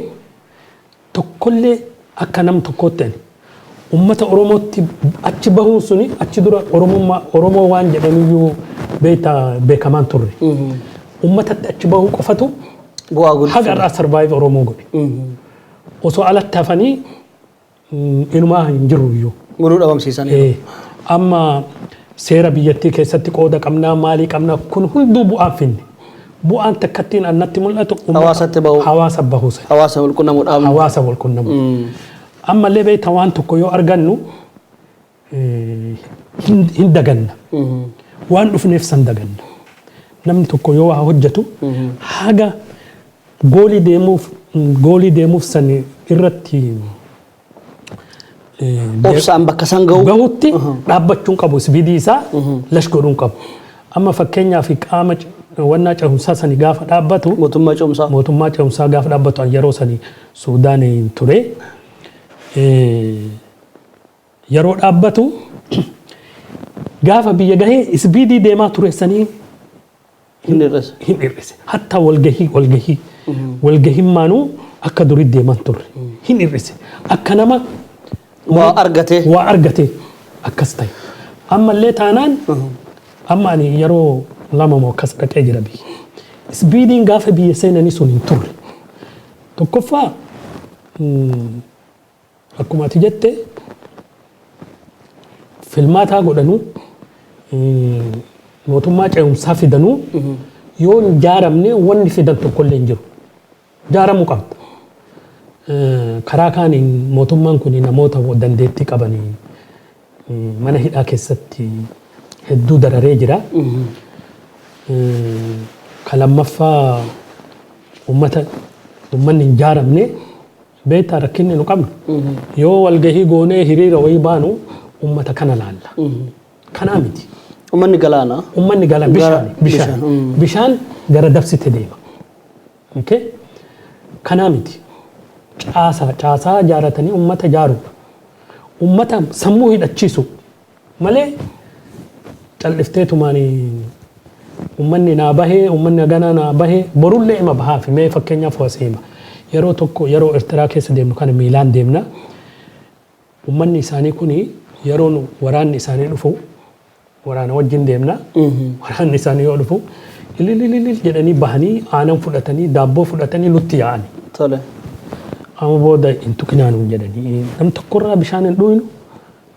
Speaker 3: tokkollee akka nam tokkootti ani ummata Oromootti achi bahuun suni, achi dura Oromummaa Oromoo waan jedhaniyyuu beekamaan turre. Ummatatti achi bahuu qofatu
Speaker 2: Bu'aa guddaa.
Speaker 3: Haga irraa survive Oromoo godhe. Osoo alatti hafanii inumaa hin jiru iyyuu.
Speaker 2: Muluu dhabamsiisanii.
Speaker 3: Amma seera biyyattii keessatti qooda qabnaa, maalii qabnaa, kun hunduu bu'aan finne. Bu'aan takkattiin annatti mul'atu
Speaker 2: Hawaasatti bahuu.
Speaker 3: Hawaasa bahuu sana.
Speaker 2: Hawaasa wal qunnamuu dhaabnu.
Speaker 3: Hawaasa wal qunnamu. Ammallee beektaa, waan tokko yoo argannu hin daganna. Waan dhufneef san daganna. Namni tokko yoo waa hojjetu haga goalii deemuuf san irratti
Speaker 2: Obsaan bakka san gahu.
Speaker 3: Gahutti dhaabbachuun qabu, speedii isaa lash godhuun qabu. Amma fakkeenyaaf qaama wannaa ce'umsaa sani gaafa dhaabbatu,
Speaker 2: Mootummaa ce'umsaa.
Speaker 3: Mootummaa ce'umsaa gaafa dhaabbatu, an yeroo sani Suudaan ture. Yeroo dhaabbatu, gaafa biyya gahee speedii deemaa ture sanii
Speaker 2: Hin hir'ise.
Speaker 3: Hin hir'ise. Hatta walgahii walgahimmaanuu akka durii deeman turre. Hin hir'ise. Akka nama
Speaker 2: Waa argatee.
Speaker 3: Waa argate akkas ta'e. Ammallee taanaan, amma ani yeroo lama moo akkas dhaqee jira biyya. Speediin gaafa biyya seenanii sun hin turre. Tokkoffaa, akkuma ati jette, filmaataa godhanuu, mootummaa ce'umsaa fidanuu, yoo hin jaaramne wanni fidan tokkollee hin jiru. Jaaramuu qabda. Karaa kaaniin mootummaan kun namoota dandeettii qabanii mana hidhaa keessatti hedduu dararee jira. Ka lammaffaa, uummanni hin jaaramne. Beektaa, rakkinni nu qabnu, yoo walgahii goonee hiriira wayii baanu, uummata kana laalla. Kanaa miti.
Speaker 2: Uummanni galaana.
Speaker 3: Uummanni gala bishaan bishaan
Speaker 2: bishaan,
Speaker 3: bishaan gara dabsite deema. Okay? Kanaa miti. Caasaa caasaa jaaratanii uummata jaaruudha. Uummata sammuu hidhachiisu malee cal'ifteetumaan uummanni naa bahee, uummanni haganaa naa bahee, borullee ima bahaafi. Mee fakkeenyaaf waa hima. Yeroo tokko, yeroo Eertiraa keessa deemnu kana, miilaan deemna. Uummanni isaanii kuni yeroo waraanni isaanii dhufu, waraana wajjin deemna. Waraanni isaanii yoo dhufu ililililil jedhanii bahanii, aanan fudhatanii, daabboo fudhatanii nutti yaa'ani. Amma booda hin tuqinaa nuun jedhanii, nam tokkorraa bishaan hin dhuynu.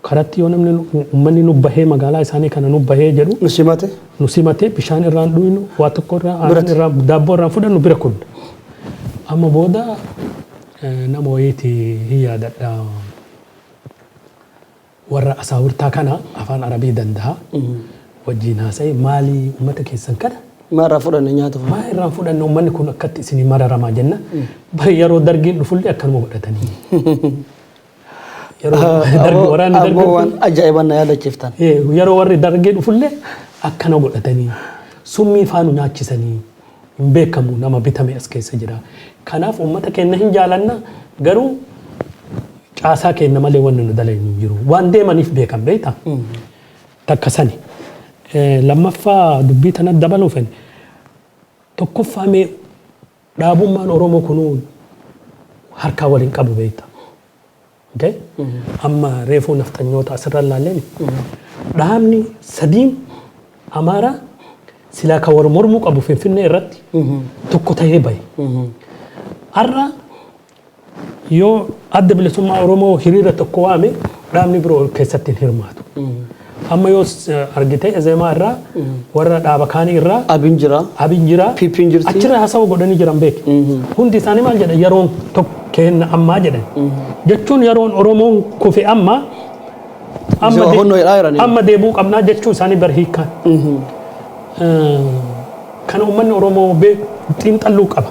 Speaker 3: Karatti yoo namni uummanni nu bahee, magaalaa isaanii kana nu bahee jedhu
Speaker 2: Nu simate.
Speaker 3: Nu simatee, bishaan irraa hin dhuynu, waa tokko irraa, aannan
Speaker 2: Biratti.
Speaker 3: irraa, daabboo irraa fudhannu, bira kunna. Amma booda nama wayiiti hin yaadadha, warra asaawirtaa kana afaan Arabii danda'a wajjin haasa'e, maalii uummata keessan kana
Speaker 2: Maa irraa fudhanne nyaata fudhanne?
Speaker 3: Maa irraan fudhanne, uummanni kun akkatti isinii mararamaa jenna. Bari yeroo dargiin dhufullee akkanuma godhatanii. Yeroo dargi, waraanni dargii
Speaker 2: Aboo, waan ajaa'iban na yaadachiiftan.
Speaker 3: Yeroo warri dargii dhufullee akkana godhatanii, summii faanu nyaachisanii, hin beekamu, nama bitame as keessa jira. Kanaaf uummata keenya hin jaalanna, garuu caasaa keenya malee wanni nu dalaynu hin jiru. Waan deemaniif beekan, beektaa? Takka sani. Lammaffaa, dubbii tana dabaluu fedhe. Tokkoffaa, mee dhaabummaan Oromoo kunuu harkaa waliin qabu, beektaa? Okay? Amma reefuu nafxanyoota asirra ilaalleen, dhaabni sadiin Amaaraa silaa kan wal mormuu qabu Finfinnee irratti tokko ta'ee bahe. Har'a yoo Adda Bilisummaa Oromoo hiriira tokko waame, dhaabni biroo keessatti hin hirmaatu. Amma yoo argite, Ezeemaa irraa, warra dhaaba kaanii irraa
Speaker 2: Abin jira.
Speaker 3: Abin jira.
Speaker 2: PP'n jirti.
Speaker 3: Achirra haasawaa godhanii jiran, beeki. Hundi isaanii maal jedhan? Yeroon tokko kenna ammaa jedhan. Jechuun yeroon Oromoon kufe amma amma
Speaker 2: Honnoo jedhaa jiranii.
Speaker 3: Amma deebuu qabnaa jechuu isaanii bar hiikkaan. Kana uummanni Oromoo xiinxalluu qaba.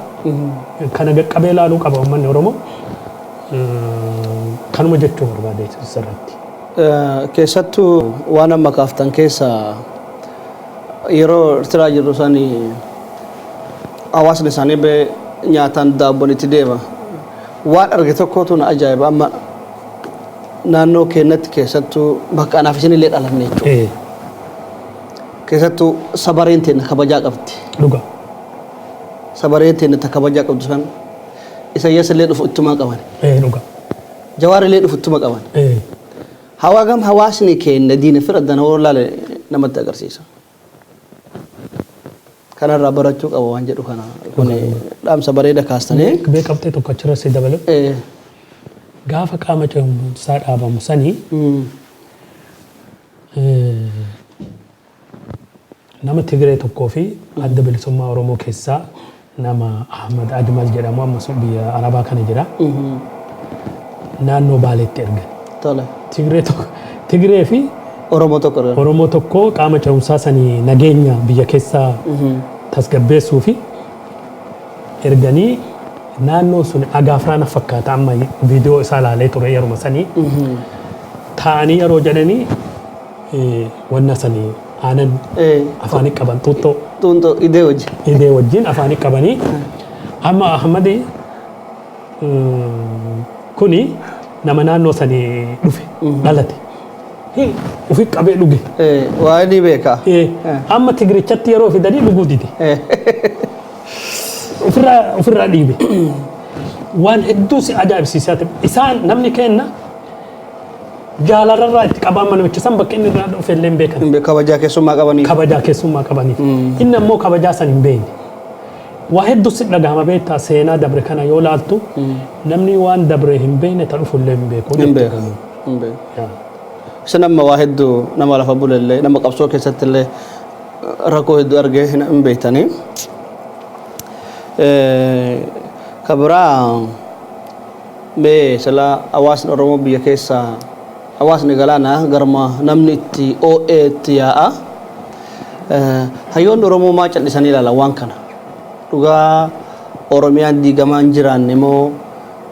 Speaker 3: Kana qaqqabee ilaaluu qaba uummanni Oromoo. Kanuma jechuu barbaade sirriitti.
Speaker 2: Keessattuu waan amma kaaftan keessa, yeroo Eertiraa jirru sani hawaasni isaanii bee nyaataan daabboon itti deema. Waan arge tokkotu na ajaa'iba. Amma naannoo keenyatti, keessattuu bakka anaaf isinillee dhalanne jechuudha. Keessattuu sabareen teenya kabajaa qabdi. Sabareen teenya ta kabajaa qabdu san, Isaayyaas illee dhufu ittuma qaban. Jawaar illee dhufu ittuma qaban. Hawaa gam hawaasni keenya diina fira dana hoo laale namatti agarsiisa. Kanarraa barachuu qaba waan jedhu kana kun dhaamsa bareeda kaastanii.
Speaker 3: Mee qabxee tokko achirra si dabalu. Gaafa qaama ce'umsaa dhaabamu sanii nama Tigree tokkoo fi Adda Bilisummaa Oromoo keessaa nama Ahmad Ajmal jedhamu amma sun biyya Arabaa kana jira. Naannoo Baaleetti ergan. Tigree tokko Tigree fi
Speaker 2: Oromoo tokko ergan.
Speaker 3: Oromoo tokko qaama ce'umsaa sanii nageenya biyya keessaa tasgabbeessuu fi erganii naannoo sun agaafraa na fakkaata amma viidiyoo isaa ilaalee ture yeruma sanii taa'anii yeroo jedhanii wanna sanii aanan afaanii qaban xuuxxoo.
Speaker 2: Xuuxxoo idee wajjin.
Speaker 3: Idee wajjin afaanii qabanii amma Ahmadi kuni nama naannoo sanii dhufe dhalate. Ufi qabee dhuge.
Speaker 2: Waa ni beeka.
Speaker 3: Amma Tigirichatti yeroo fidanii dhuguu dide. Ofirraa dhiibe. Waan hedduu si ajaa'ibsiisaa ta'e. Isaan namni kenna jaalararraa itti qabaan namicha san bakka inni irraa dhufe illee hin beekan.
Speaker 2: Kabajaa keessummaa qabaniif.
Speaker 3: Kabajaa keessummaa qabaniif. Inni ammoo kabajaa san hin beekne. Waa hedduu si dhagahama beektaa seenaa dabre kana yoo laaltu namni waan dabre hin beekne ta dhufu illee hin beeku.
Speaker 2: Hin beeku. Hin beeku. Isin amma waa hedduu nama lafa bulellee nama qabsoo keessatti illee rakkoo hedduu argee hin beektanii. Ka biraa mee sila hawaasni Oromoo biyya keessaa hawaasni galaana garma namni itti oo'ee itti yaa'a. Hayyoonni Oromoo maa callisanii ilaalan waan kana? Dhugaa Oromiyaan diigamaa hin jiraanne moo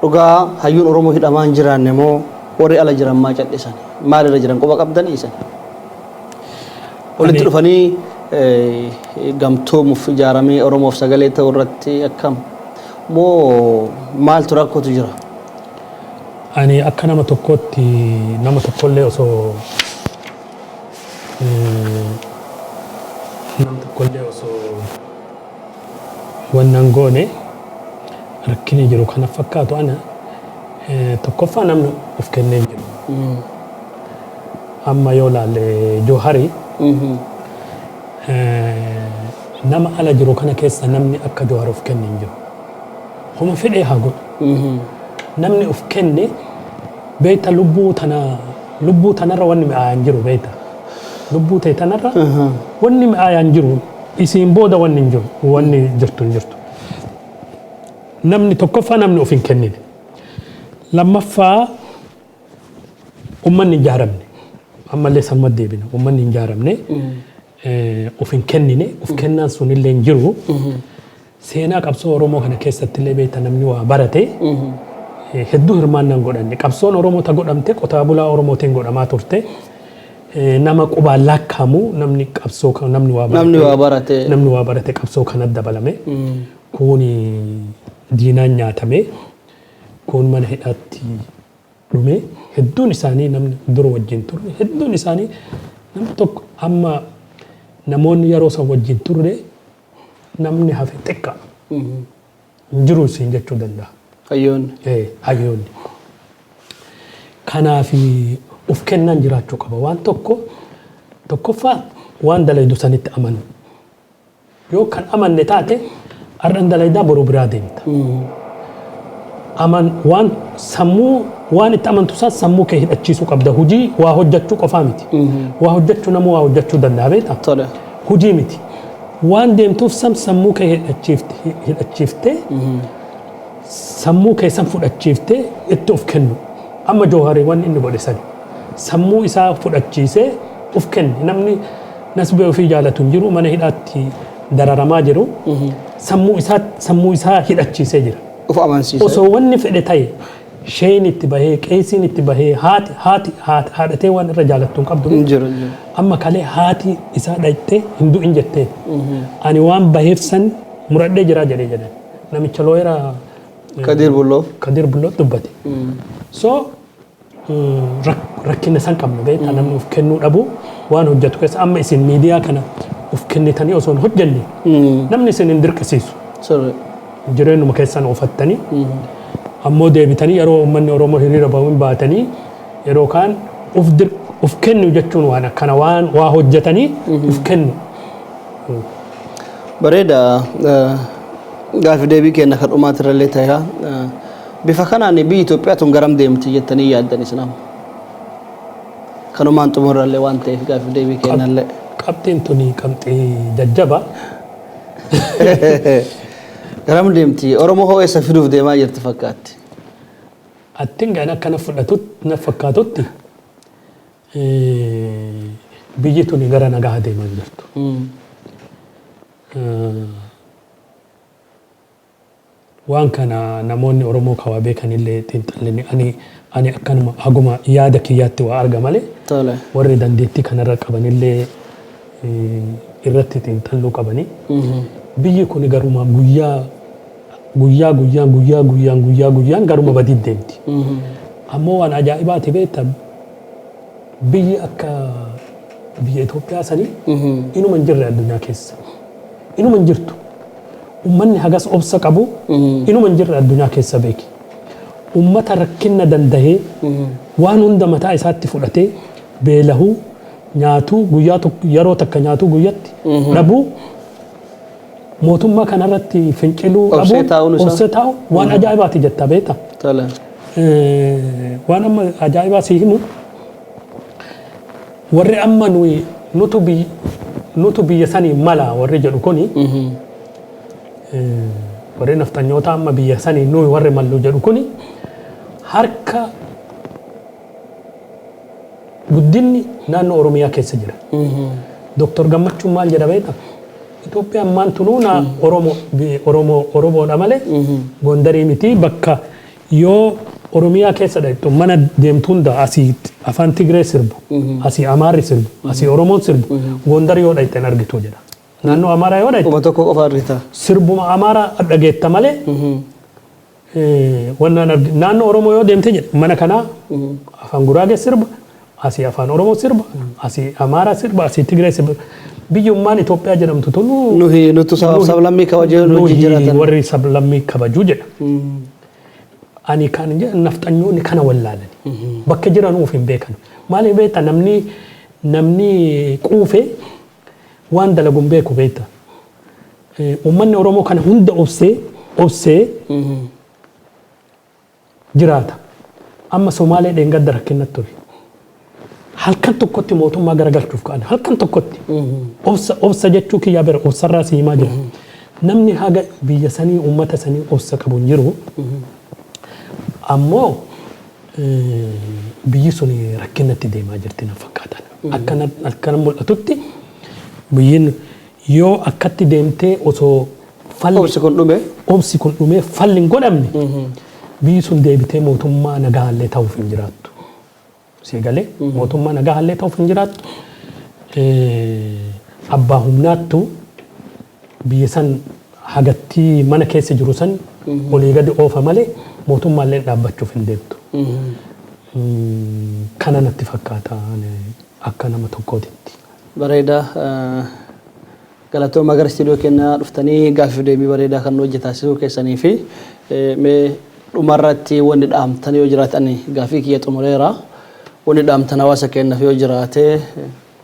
Speaker 2: dhugaa hayyuun Oromoo hidhamaa hin jiraanne moo warri ala jiran maa callisan? Maalirra jiran quba qabdanii isin? Walitti dhufanii gamtoomuuf ijaaramee Oromoof sagalee ta'uu irratti akkam? Moo maaltu rakkootu jira?
Speaker 3: Ani akka nama tokkootti nama tokkollee osoo nama tokkollee osoo wannan goone rakkinni jiru kana fakkaatu ana tokkoffaa namni of kennee hin jiru. Amma yoo laalle Joohari nama ala jiru kana keessa namni akka Joohar of kenne hin jiru. Homa fedhee haa godhu. Namni of kenne beekta lubbuu tana lubbuu tanarra wanni mi'aayaa hin jiru beekta. Lubbuu ta'e tanarra wanni mi'aayaa hin jiru isiin booda wanni hin jiru wanni jirtu hin jirtu. Namni tokkoffaa namni of hin kennine. Lammaffaa ummanni hin ijaaramne. Ammallee sanuma deebina ummanni hin ijaaramne. Of hin kennine of kennaan sunillee hin jiru. Seenaa qabsoo Oromoo kana keessatti illee beekta namni waa barate hedduu hirmaannaan godhanne. Qabsoon Oromoo ta godhamte qotaa bulaa Oromootiin godhamaa turte. Nama qubaan lakkaa'amu namni qabsoo namni waa
Speaker 2: barate. Namni waa barate.
Speaker 3: Namni waa barate qabsoo kanatti dabalame. Kun diinaan nyaatame. Kun mana hidhaatti dhume. Hedduun isaanii namni dura wajjin turre hedduun isaanii namni tokko amma namoonni yeroo san wajjin turre namni hafe xiqqaa. Hin jiru siin jechuu danda'a.
Speaker 2: Hayyoonni.
Speaker 3: Hayyoonni. Kanaaf of kennaan jiraachuu qaba. Waan tokko tokkoffaa waan dalaydu sanitti amanu. Yoo kan amanne taate har'an dalaydaa boru biraa deemta. Aman waan sammuu waan itti amantu san sammuu kee hidhachiisuu qabda. Hujii waa hojjechuu qofaa miti. Waa hojjechuu namuu waa hojjechuu danda'a beektaa? Hujii miti. Waan deemtuuf san sammuu kee hidhachiiftee sammuu kee san fudhachiiftee itti of kennu. Amma Jooharii wanni inni godhe sani. Sammuu isaa fudhachiisee of kenne. Namni nasbee ofii jaalatu hin jiru mana hidhaatti dararamaa jiru. Sammuu isaa hidhachiisee jira.
Speaker 2: Of amansiisee.
Speaker 3: Osoo wanni fedhe ta'e sheen itti bahee qeesiin itti bahee haati haati haadhatee waan irra jaalattu hin qabdu.
Speaker 2: Hin jiru.
Speaker 3: Amma kalee haati isaa dhayxee hin du'in jetteen. Ani waan baheef san muradhee jiraa jedhee jedhan. Namicha looyera
Speaker 2: Kadir Bulloo.
Speaker 3: Kadir Bulloo dubbate. So rakkina san qabna beektaa namni of kennuu dhabu waan hojjetu keessa amma isin miidiyaa kana of kennitanii osoo hin hojjenne namni isin hin dirqisiisu. Jireenyuma keessan ofattanii ammoo deebitanii yeroo uummanni Oromoo hiriira bahu hin baatanii yeroo kaan of kennu jechuun waan akkana waan waa hojjetanii of kennu.
Speaker 2: Bareeda, gaafi deebii kenna kan dhumaatirrallee ta'eera. Bifa kanaan biyyi Itoophiyaa tun garam deemti jettanii yaaddan isin amma? Kanumaan xumurrallee waan ta'eef gaafi deebii kennallee.
Speaker 3: Qabxiin tuni qabxii jajjaba.
Speaker 2: Garam deemti? Oromoo hoo eessa fiduuf deemaa jirti fakkaatti?
Speaker 3: Attiin gaan akka na fudhatutti na fakkaatutti biyyi tuni gara nagaa deemaa hin jirtu. Waan kana namoonni Oromoo kawaa beekanillee xiinxallini ani akkanuma haguma yaada kiyyaatti waa arga malee warri dandeettii kanarra qabanillee irratti xiinxalluu qabanii. Biyyi kun garuma guyyaa guyyaa guyyaan guyyaa guyyaan guyyaa guyyaan garuma badii deemti. Ammoo waan ajaa'ibaati beekta, biyyi akka biyya Itoophiyaa sanii inuma hin jirre addunyaa keessa. Inuma hin jirtu. Uummanni hagas obsa qabu inuma hin jirre addunyaa keessa beeki. Uummata rakkinna dandahee waan hunda mataa isaatti fudhatee beelahuu, nyaatuu, guyyaa tokko yeroo takka nyaatuu guyyatti dhabuu, mootummaa kanarratti finciluu
Speaker 2: Obsee taa'uun isaa.
Speaker 3: Obsee taa'u waan ajaa'ibaati jetta beekta. Waan amma ajaa'ibaa si himu, warri amma nuyi nutu biyya sanii mala warri jedhu kuni, warri nafxanyoota amma biyya sanii nuyi warri mallu jedhu kuni, harka guddinni naannoo Oromiyaa keessa jira. Dooktor Gammachuun maal jedha beektaa? Itoophiyaan maan tunuu na Oromoo Oromoo Oromoodha malee Gondarii miti. Bakka yoo Oromiyaa keessa dhaqxu, mana deemtu hunda asii afaan Tigree sirbu, asii Amaarri sirbu, asii Oromoon sirbu, Gondar yoo dhaqxe hin argitu jedha. Naannoo Amaaraa yoo dhaqxe
Speaker 2: Uma tokko qofa argita.
Speaker 3: Sirbuma Amaaraa dhageetta malee wannaan naannoo Oromoo yoo deemte jedhe, mana kanaa afaan Guraagee sirba, asii afaan Oromoo sirba, asii Amaaraa sirba, asii Tigree sirba. Biyyummaan Itoophiyaa jedhamtu tun
Speaker 2: Nuhi nutu sabab sablammii kabajee nu wajjin jiraatan.
Speaker 3: Warri sablammii kabajuu jedha. Ani kan jedhan nafxanyoonni kana wallaalani. Bakka jiranuuf hin beekan. Maaliif beekta, namni quufe waan dalagu hin beeku beekta. Uummanni Oromoo kana hunda obsee obsee jiraata. Amma Somaalee dheengadda rakkinatti ture. Halkan tokkotti mootummaa garagalchuuf ka'an, halkan tokkotti. Obsa obsa jechuu kiyyaa bira obsarraa si himaa jira. Namni haga biyya sanii uummata sanii obsa qabu hin jiru. Ammoo biyyi sun rakkinatti deemaa jirti na fakkaatan. Akkana mul'atutti biyyiin yoo akkatti deemtee osoo falli
Speaker 2: Obsi kun dhume.
Speaker 3: Obsi kun dhumee falli hin godhamne, biyyi sun deebitee mootummaa nagahaallee ta'uuf hin jiraattu. Si galee, mootummaa nagahaallee ta'uuf hin jiraattu. Abbaa humnaattu biyya san hagattii mana keessa jiru san olii gadi oofa malee mootummaallee dhaabbachuuf hin deemtu. Kana natti fakkaata akka nama tokkootitti.
Speaker 2: Bareeda. Galatooma, gara istuudiyoo keenyaa dhuftanii gaaffiif deebii bareedaa kan nu hojii taasisuu keessanii fi mee dhumarratti wanni dhaamtan yoo jiraate, ani gaaffii kiyya xumureera. Wanni dhaamtan hawaasa keenyaaf yoo jiraate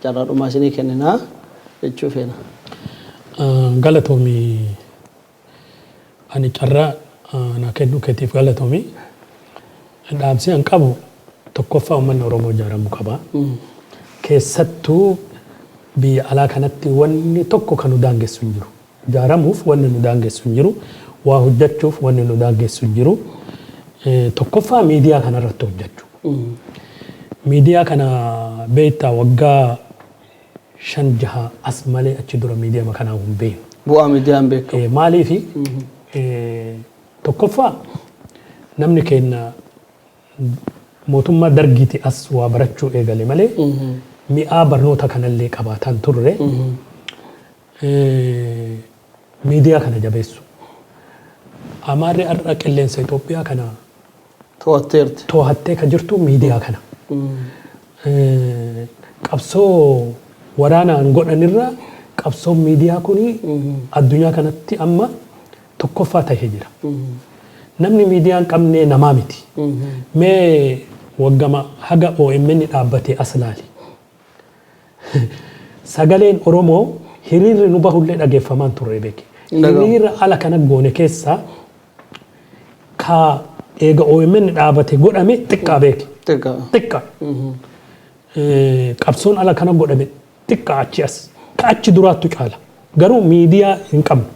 Speaker 2: carraa dhumaa isinii kenninaa jechuu feena.
Speaker 3: Galatoomii, ani carraa naa kennuu keetiif galatoomii. Dhaamsi an qabu tokkoffaa uummanni Oromoo ijaaramuu qaba. Keessattuu biyya alaa kanatti wanni tokko kan nu daangessu hin jiru. Ijaaramuuf wanni nu daangessu hin jiru. Waa hojjechuuf wanni nu daangessu hin jiru. Tokkoffaa miidiyaa kanarratti hojjechuu. Miidiyaa kana beektaa, waggaa 5 6 as malee achi dura miidiyaa kanaa hin beeknu.
Speaker 2: Bu'aa miidiyaan beekamu.
Speaker 3: Maaliifi, tokkoffaa namni keenya mootummaa dargiiti as waa barachuu eegale malee mi'aa barnoota kanallee qabaataan turre. Miidiyaa kana jabeessu. Amaarri har'a qilleensa Itoophiyaa kana
Speaker 2: To'atteerti.
Speaker 3: To'attee kan jirtu miidiyaa kana. Qabsoo waraanaan godhanirra qabsoon miidiyaa kuni addunyaa kanatti amma tokkoffaa tahee jira. Namni miidiyaa hin qabne namaa miti. Mee waggama haga OMN dhaabbatee as laali. Sagaleen Oromoo Hiriirri nu bahullee dhageeffamaan turre beeki. Hiriira ala kana goone keessaa ka eega OMN dhaabate godhame xiqqaa beeki.
Speaker 2: Xiqqaa.
Speaker 3: Xiqqaa. Qabsoon ala kana godhame xiqqaa achi as. Ka achi duraattu caala. Garuu miidiyaa hin qabnu.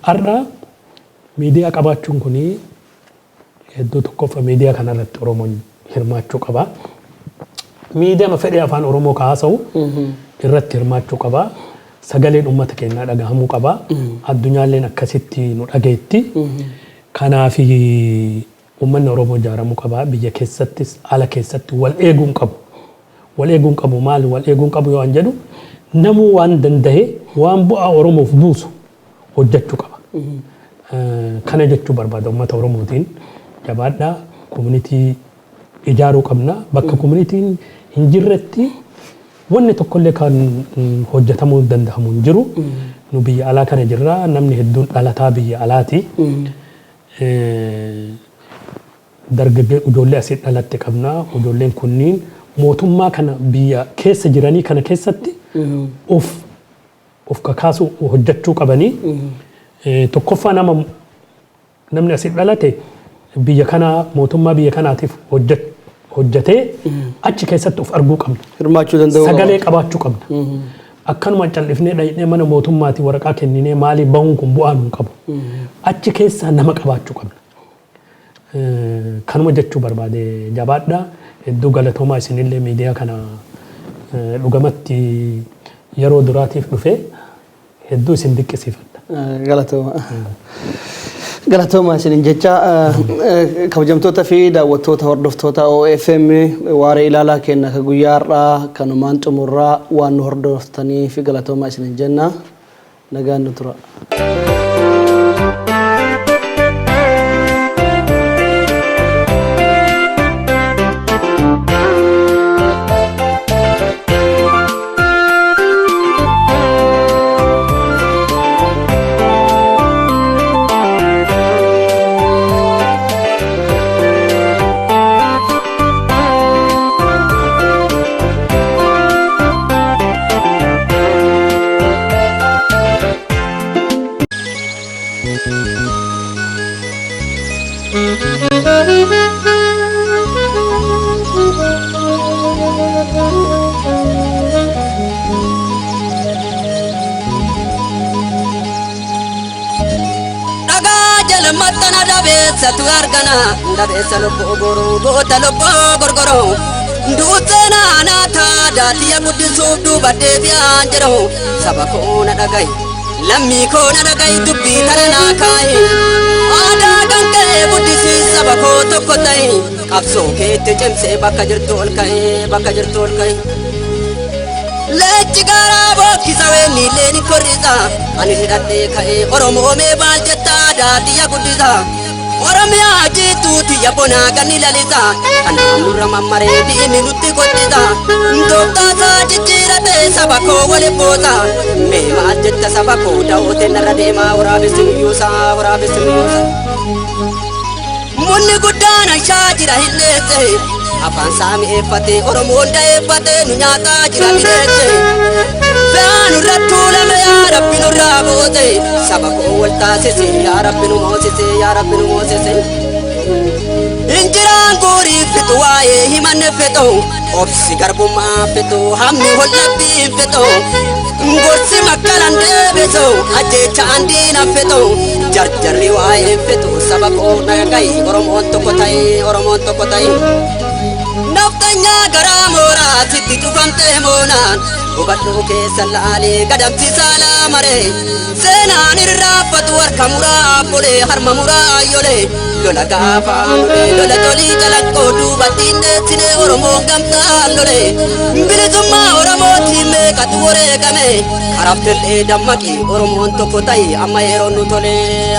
Speaker 3: Har'a miidiyaa qabaachuun kuni hedduu tokkoffaa miidiyaa kanarratti Oromoon hirmaachuu qaba. Miidiyaa fedhii afaan Oromoo kaasa'u irratti hirmaachuu qaba. Sagaleen uummata keenyaa dhagahamuu qaba. Addunyaalleen akkasitti nu dhageetti. Kanaaf uummanni Oromoo ijaaramuu qaba. Biyya keessattis ala keessatti wal eeguun qabu. Wal eeguun qabu maali? Wal eeguun qabu yoo an jedhu namuu waan danda'e waan bu'aa Oromoof buusu hojjechuu qaba. Kana jechuu barbaada uummata Oromootiin jabaadhaa community ijaaruu qabna. Bakka communityn hin jirretti wanni tokkollee kan hojjetamuu danda'amu hin jiru. Nu biyya alaa kana jirra. Namni hedduun dhalataa biyya alaati. Dargaggee ijoollee asii dhalatte qabna. Ijoolleen kunniin mootummaa kana biyya keessa jiranii kana keessatti of kakaasuu hojjechuu qabanii. Tokkoffaa nama namni asii dhalate biyya kana mootummaa biyya kanaatiif hojjetee achi keessatti of arguu qabna.
Speaker 2: Hirmaachuu danda'uu
Speaker 3: Sagalee qabaachuu qabna. Akkanuma cal'ifnee dhaqnee mana mootummaati waraqaa kenninee maaliif bahuun kun bu'aa nuun qabu. Achi keessaa nama qabaachuu qabna. Kanuma jechuu barbaade jabaadha. Hedduu galatoomaa isinillee miidiyaa kana dhugamatti yeroo duraatiif dhufe hedduu isin dinqisiifadha.
Speaker 2: Galatooma. Galatooma isinin jecha kabajamtoota fi daawwattoota hordoftoota OFM waaree ilaalaa kenna ka guyyaa har'aa kanumaan xumurraa waan nu hordoftanii fi galatooma isinin jenna nagaan nu tura.
Speaker 4: Dhagaa jala maxxana dabeessatu argana dabeessa lubbuu goruu goota lubbuu gorgoroo duutseenaa naataa daatiya guddisuuf duuba deebi'aan jedhamu saba koo na dhaga'i lammii koo na dhaga'i dubbii tana naa kaa'i aadaa kan ka'e guddisii saba koo tokko ta'i qabsoo keetti cimsee bakka jirtu ol ka'e bakka jirtu ol ka'e. Leenci garaa bookkisa weenniillee ni korrisa ani hidhadhee ka'ee Oromoo mee maal jettaa daadhiya guddisa Oromiyaa jiituu tiyya bonaa ganni lalisa kanaaf nurra mammaree diinni nutti qottisa Tooftaasaa jijjiiratee saba koo waliin boosa mee maal jetta saba koo da'oote narra deemaa waraabessi nuyyuusa waraabessi nuyyuusa. Munni guddaan anshaa jira hilleesse afaan isaa mi'eeffatee Oromoon da'eeffatee nu nyaataa jira bineesse. Fe'aa nurra tuulame yaa Rabbi nurraa boose saba koo wal taasise yaa Rabbi nu moosise yaa Rabbi nu moosise. Injiraan guurii fixu waa'ee himanne fixu obsi garbummaa fixu hammi hollabbii fixu gorsi makkalan deebisu ajjeecha andiina fixu jarjarri waa'ee fixu saba koo nagayi Oromoon tokko ta'e Oromoon tokko ta'e. Naftanyaa garaa mooraa sitti cufamtee moonaan hubadhuu keessa laalee gadamsiisaa laamaree seenaan irraanfatu harka muraa bolee harma muraa yolee lola gaafa lolee lola tolii calaqqoo duubatti hin deessine Oromoon gamtaan lolee bilisummaa Oromootiin meeqatu wareegame karaftellee dammaqi Oromoon tokko ta'i amma yeroo nu tole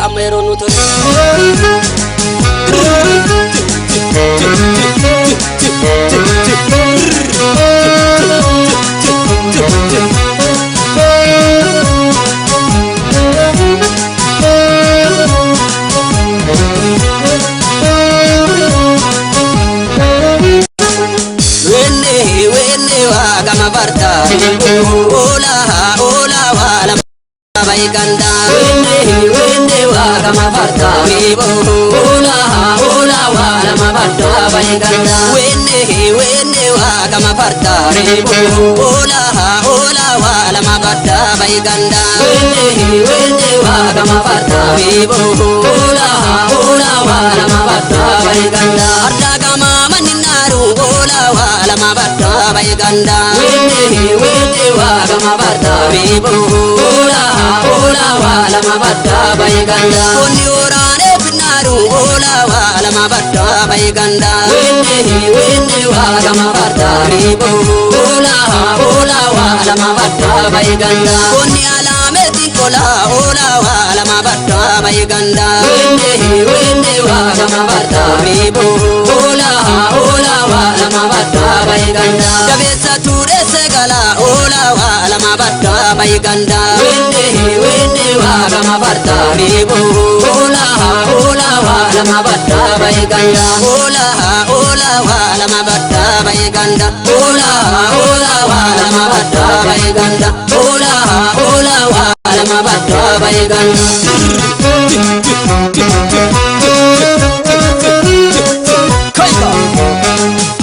Speaker 4: amma yeroo nu tole. Wenne wenne waa gama barta Ola ola waa lama bayganda Wende wende waa gama barta Ola ola waa lama barta bayganda Wende wende waa gama barta Ola ola waa lama barta bayganda Wende wende waa gama barta Ola ola waa lama barta bayganda Arda gama maninaru ola waa lama barta bayganda Wende wende waa gama barta Ola ola waa lama barta bayganda Konni oraane finnaru ola waa lama barta bayganda Wende wende waa gama barta Ola ola waa lama barta bayganda Konni alameetiin kola ola waa lama barta bayganda Wende wende waa gama barta Ola ola waa lama barta bayganda Jabeessa ture segala ola waa lama barta bayganda Wende wende waa gama barta Ola ola waa lama barta bayganda Ola ola waa lama barta bayganda Ola ola waa lama barta bayganda Ola ola waa lama barta bayganda Kaiga.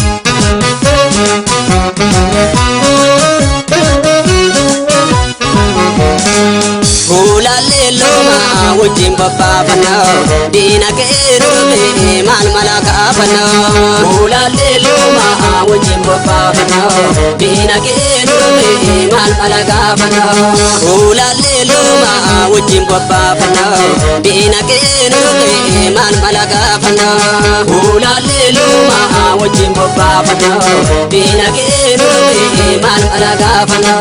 Speaker 4: Loma wajin babbaafana diina qeeroo maal mala gaafana Hulaalee loma wajin babbaafana diina qeeroo maal mala gaafana Hulaalee loma wajin babbaafana diina qeeroo maal mala gaafana Hulaalee loma wajin babbaafana diina qeeroo maal mala gaafana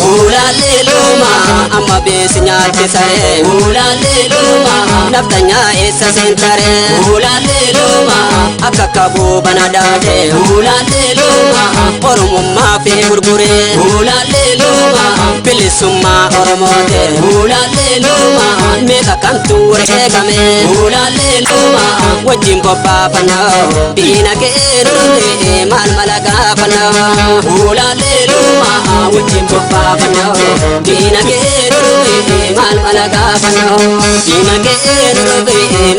Speaker 4: Hulaalee loma amma beesi nyaate saree Hulaalee loma naftanyaa eessa seentare Hulaalee loma akka kabuu bana daate Hulaalee loma oromummaa fi gurgure Hulaalee loma bilisummaa oromoote Hulaalee loma meeqa kamtu wareegame Hulaalee loma wajjin bobbaafana diina qeeroo maal mala gaafana Hulaalee loma wajjin bobbaafana diina qeeroo maal mala gaafana diina qeeroo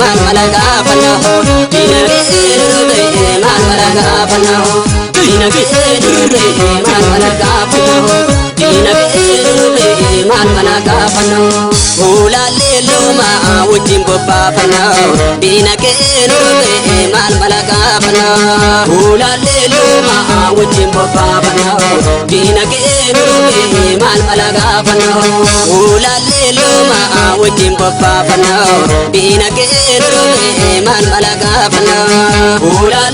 Speaker 4: maal mala gaafana diina qeeroo maal mala gaafana diina qeeroo maal mala gaafana diina qeeroo maal mala gaafana Hulaalee loma wajjin bobbaafana diina qeeroo maal mala gaafana Hulaalee loma wajjin bobbaafana diina qeeroo maal mala gaafana Hulaalee loma wajjin bobbaafana diina qeeroo maal mala gaafana Hulaalee